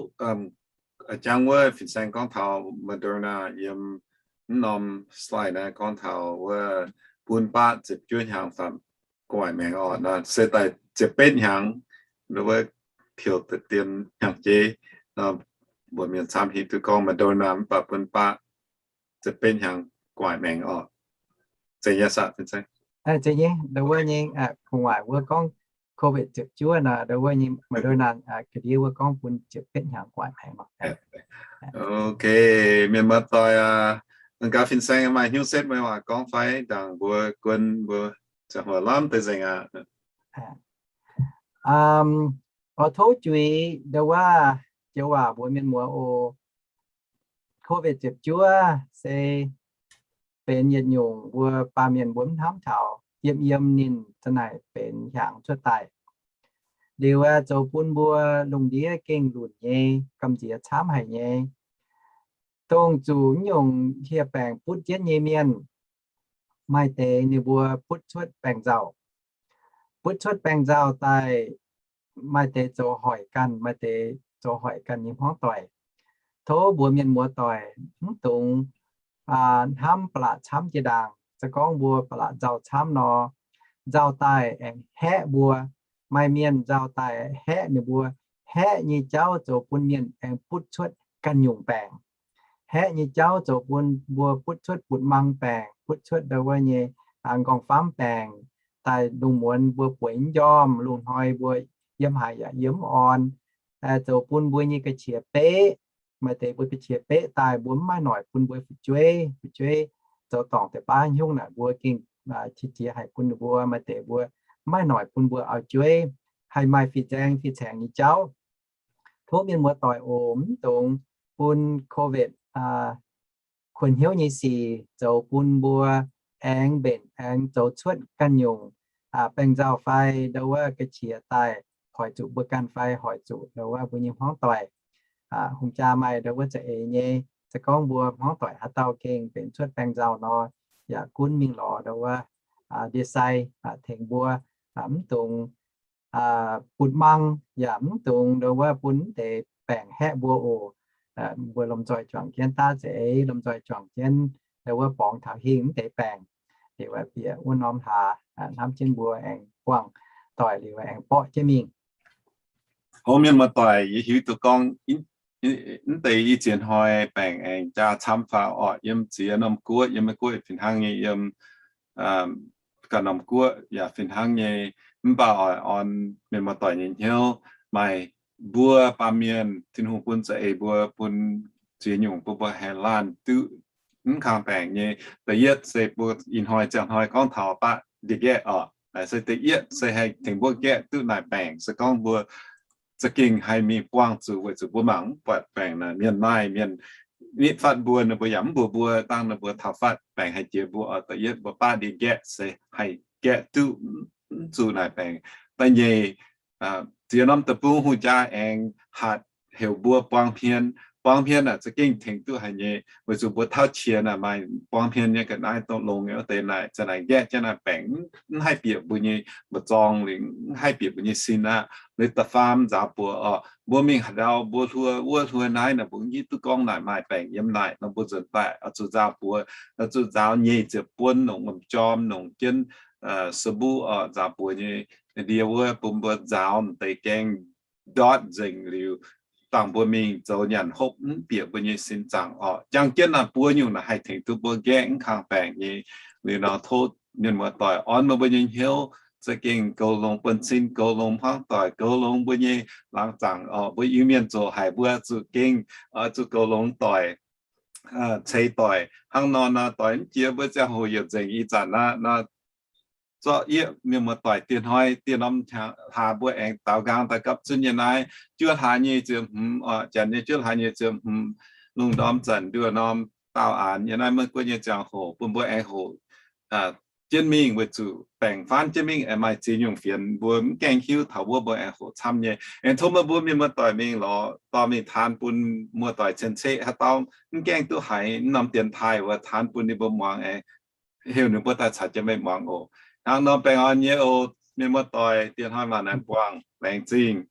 jangx wuov fin-saeng gorngv taux Moderna yiem mv norm slide naaiv gorngv taux wuov bun baqv ziepc juov hnyangx faam gu'nguaaic maengx orqc nor, se daaih ziepc betv hnyangx, wuov piouc deix dien hnyangx-jeiv nor, mbuo mienh camv hiuv duqv gorngv Moderna mv baac bun baqv ziepc betv hnyangx gu'nguaaic maengx orqc. Zeiz nyei, ndongc wuov nyei gu'nguaaic wuov gorngv COVID ziepc juov nor, ndongc wuov nyei Moderna ga'ndiev wuov gorngv bun ziepc betv hnyangx gu'nguaaic maengx orqc. Ok, mienh muoz doic aac, gaax fin-saeng maaih hnyouv setv meih waac gorngv fai ndaangc mbuo guon mbuo ziangh hoc lamh deix nzengc aqv. Oix tov juix ndongc wuov joux waac mbuox mienh muoz oc. COVID ziepc juov se benx yietc nyungc mbuo baamh mienh mbuo mv hnamv taux, yiem yiem ninh za'naaic benx hiaangx cuotv daaih. Liuz aeqv, zoux bun mbuo lungh ndiev gengh lunc nyei, gamh nziex camv haic nyei. Dongh zuqc nyungc hieh baengc butv jienv nyei mienh, maaih deix ninh mbuo butv cuotv baengc nzauh. Butv cuotv baengc nzauh daaih, maaih deix zoux hoic ganh, maaih deix zoux hoic ganh nyei hmuangv doic. Tov mbuo mienh muoz doic mv dungx hnamv ba'laqc camv jiex ndaangc. Se gorngv mbuo ba'laqc nzauh camv nor, nzauh daaih aengx haeqv mbuo. Maaih mienh nzauh daaih haeqv ninh mbuo. Haeqv nyei jauv zoux bun mienh aengx butv cuotv ganh nyungc baengc. Haeqv nyei jauv zoux bun mbuo butv cuotv butv-mang baengc, butv cuotv ndau wuov nyei nqorngv-famv baengc, daaih lungh muonz mbuo bueix mv njormh, lungh hnoi mbuo yiem haaix yaac yiem mv orn, zoux bun mbuo nyei ga'qiex beqv. Maaih deix mbuo ga'qiex beqv daaih mbuo mv maaih noic bun mbuo fu'jueiv, fu'jueiv zoux dorngc deix baav hnyungv naaic mbuo gengh qiex jiez haic bun ninh mbuo. Maaih deix mbuo mv maaih noic bun mbuo auv-jueiv, haih maaih fih nzaeng fih caengx nyei jauv. Tov mienh muoz doic oc, mv dungx bun COVID kuonx hnyouv nyei sic zoux bun mbuo aengx mbenc aengx zoux cuotv ganh nyungc baengc nzauh fai ndau wuov ga'qiex daaih hoic zuqc mbuo ganh fai hoic zuqc ndau wuov mbuo nyei hmuangv doic. Hungh jaa maaih ndau wuov za'eix nyei, se gorngv mbuo hmuangv doic haaix dauh gengh benx cuotv baengc nzauh nor, yaac gunv mingh lorz ndau wuov ndie-sai tengx mbuo, mv dungx butv-mang, yaac mv dungx ndau wuov bun mv deix baengc haeqv mbuo oc. Mbuo lomh nzoih juangc jienv daav za'eix, lomh nzoih juangc jienv ndau wuov borngz taux hingh mv deix baengc. Liuz bieqc wuov norm hlaax hnamv jienv mbuo aengx buangh doic liuz aengx borqv jienv mingh. Hov mienh muoz-doic, yie hiuv duqv gorngv mv deix ih ziex hnoi baengc aengx jaa camv faaux orqc. Yiem ziex norm guoqv, yiem Meiv Guoqv fih hnangv nyei, yiem ganh norm guoqv yaac fih hnangv nyei. Mv baac oix orn mienh muoz-doic nyei hnyouv, maaih mbuo baamh mienh Tin-Hungh bun za'eix mbuo, bun ziex nyungc bun mbuo haih laanh duqv mv kang baengc nyei. Da'yietv se mbuo ih hnoi ziangh hnoi gorngv taux baqv ndie-nqaeqv orqc. Naaiv se da'yietv se haih tengx mbuo nqaeqv duqv naaic baengc. Se gorngv mbuo za'gengh haih mingh buangh zuqc weic zuqc mbuo mangc mv buatc baengc naaic, mienh maaih mienh nitv fatv mbuo, ninh mbuo yaac mv mbuox mbuo. Dangh ninh mbuo taux fatv baengc haih jiex mbuo, da'yietv mbuo baqv ndie-nqaeqv se haih nqaeqv duqv mv zuqc naaic baengc. Da'nyeic, ziex norm deic-bung hungh jaa aengx hatc heuc mbuo buang hmien buangv hmien naaic za'gengh tengx duqv haic nyei, weic zuqc mbuo tauv qiex naaic maaih buangv hmien nyei ga'naaiv dongh longx nyei wuov deix naaic, za'naaic nqaeqv jienv naaic baengc, mv haih bieqc mbuo nyei mba'zorng liuz, mv haih bieqc mbuo nyei sin aqv. Liuz da'faam nzaaux buoz oc, mbuo mingh haaix ndau mbuo hluo wuov hluo naaiv naaic, mbuo mv hiuv duqv gorngv naaic maaih baengc yiem naaic nor, mbuo nzuonx daaih oix zuqc nzaaux buoz, oix zuqc nzaaux nyei ziepc buonv nongc wuom-jorm, nongc jienv sabuv oc, nzaaux buoz nyei ndie wuov bun mbuo nzaaux m'deix gaeng ndortv nzengc liuz, dangh mbuo mingh zoux nyanc hopv mv bieqc mbuo nyei sin zaangc oc. Jangx jienv naaic buo nyungc naaic haih tengx duqv mbuo nqaeqv mv kang baengc nyei. Liuz nor tov mienh muoz-doic orn meih mbuo nyei hnyouv za'gengh goux longx, bun-sin goux longx hmuangv doic, goux longx mbuo nyei laangz zaangc oc. Mbuo Iu-Mienh zoqc haic mbuo zuqc gengh, zuqc goux longx doic, ceix doic. Hnangv nor naaic doic mv jiex mbuo ziangh hoc yietc nzengc ih zanc aqv nor, zorqv yie mienh muoz-doic dieh hnoi dieh norm hlaax mbuo aengx daaux nqaang daaih gapv zunv nyei naaiv, juov hlaax nyei ziepc hmz oc, janx nyei juov hlaax nyei ziepc hmz, lungh ndorm zanc nduoh norm daauh aanx nyei naaiv Meiv Guoqv nyei ziangh hoc bun mbuo aengx hoqc jienv mingh, weic zuqc baengc faanv jienv mingh aengx maaih ziex nyungc fienx mbuo mv gaengh hiuv, taux wuov mbuo aengx hoqc camv nyei. Aengx tov meih mbuo mienh muoz-doic mingh lorz dorh mingh taan bun muoz-doic cien-ceqv haaix dauh mv gaengh duqv haiz mv norm dienx taaih wuov, taan bun ninh mbuo muangx aengx heuc ninh mbuo daaih caux jienv meih muangx oc. Hnangv nor baengh orn nyei oc mienh muoz-doic, dieh hnoi maanc naaiv buangh laengz zingh.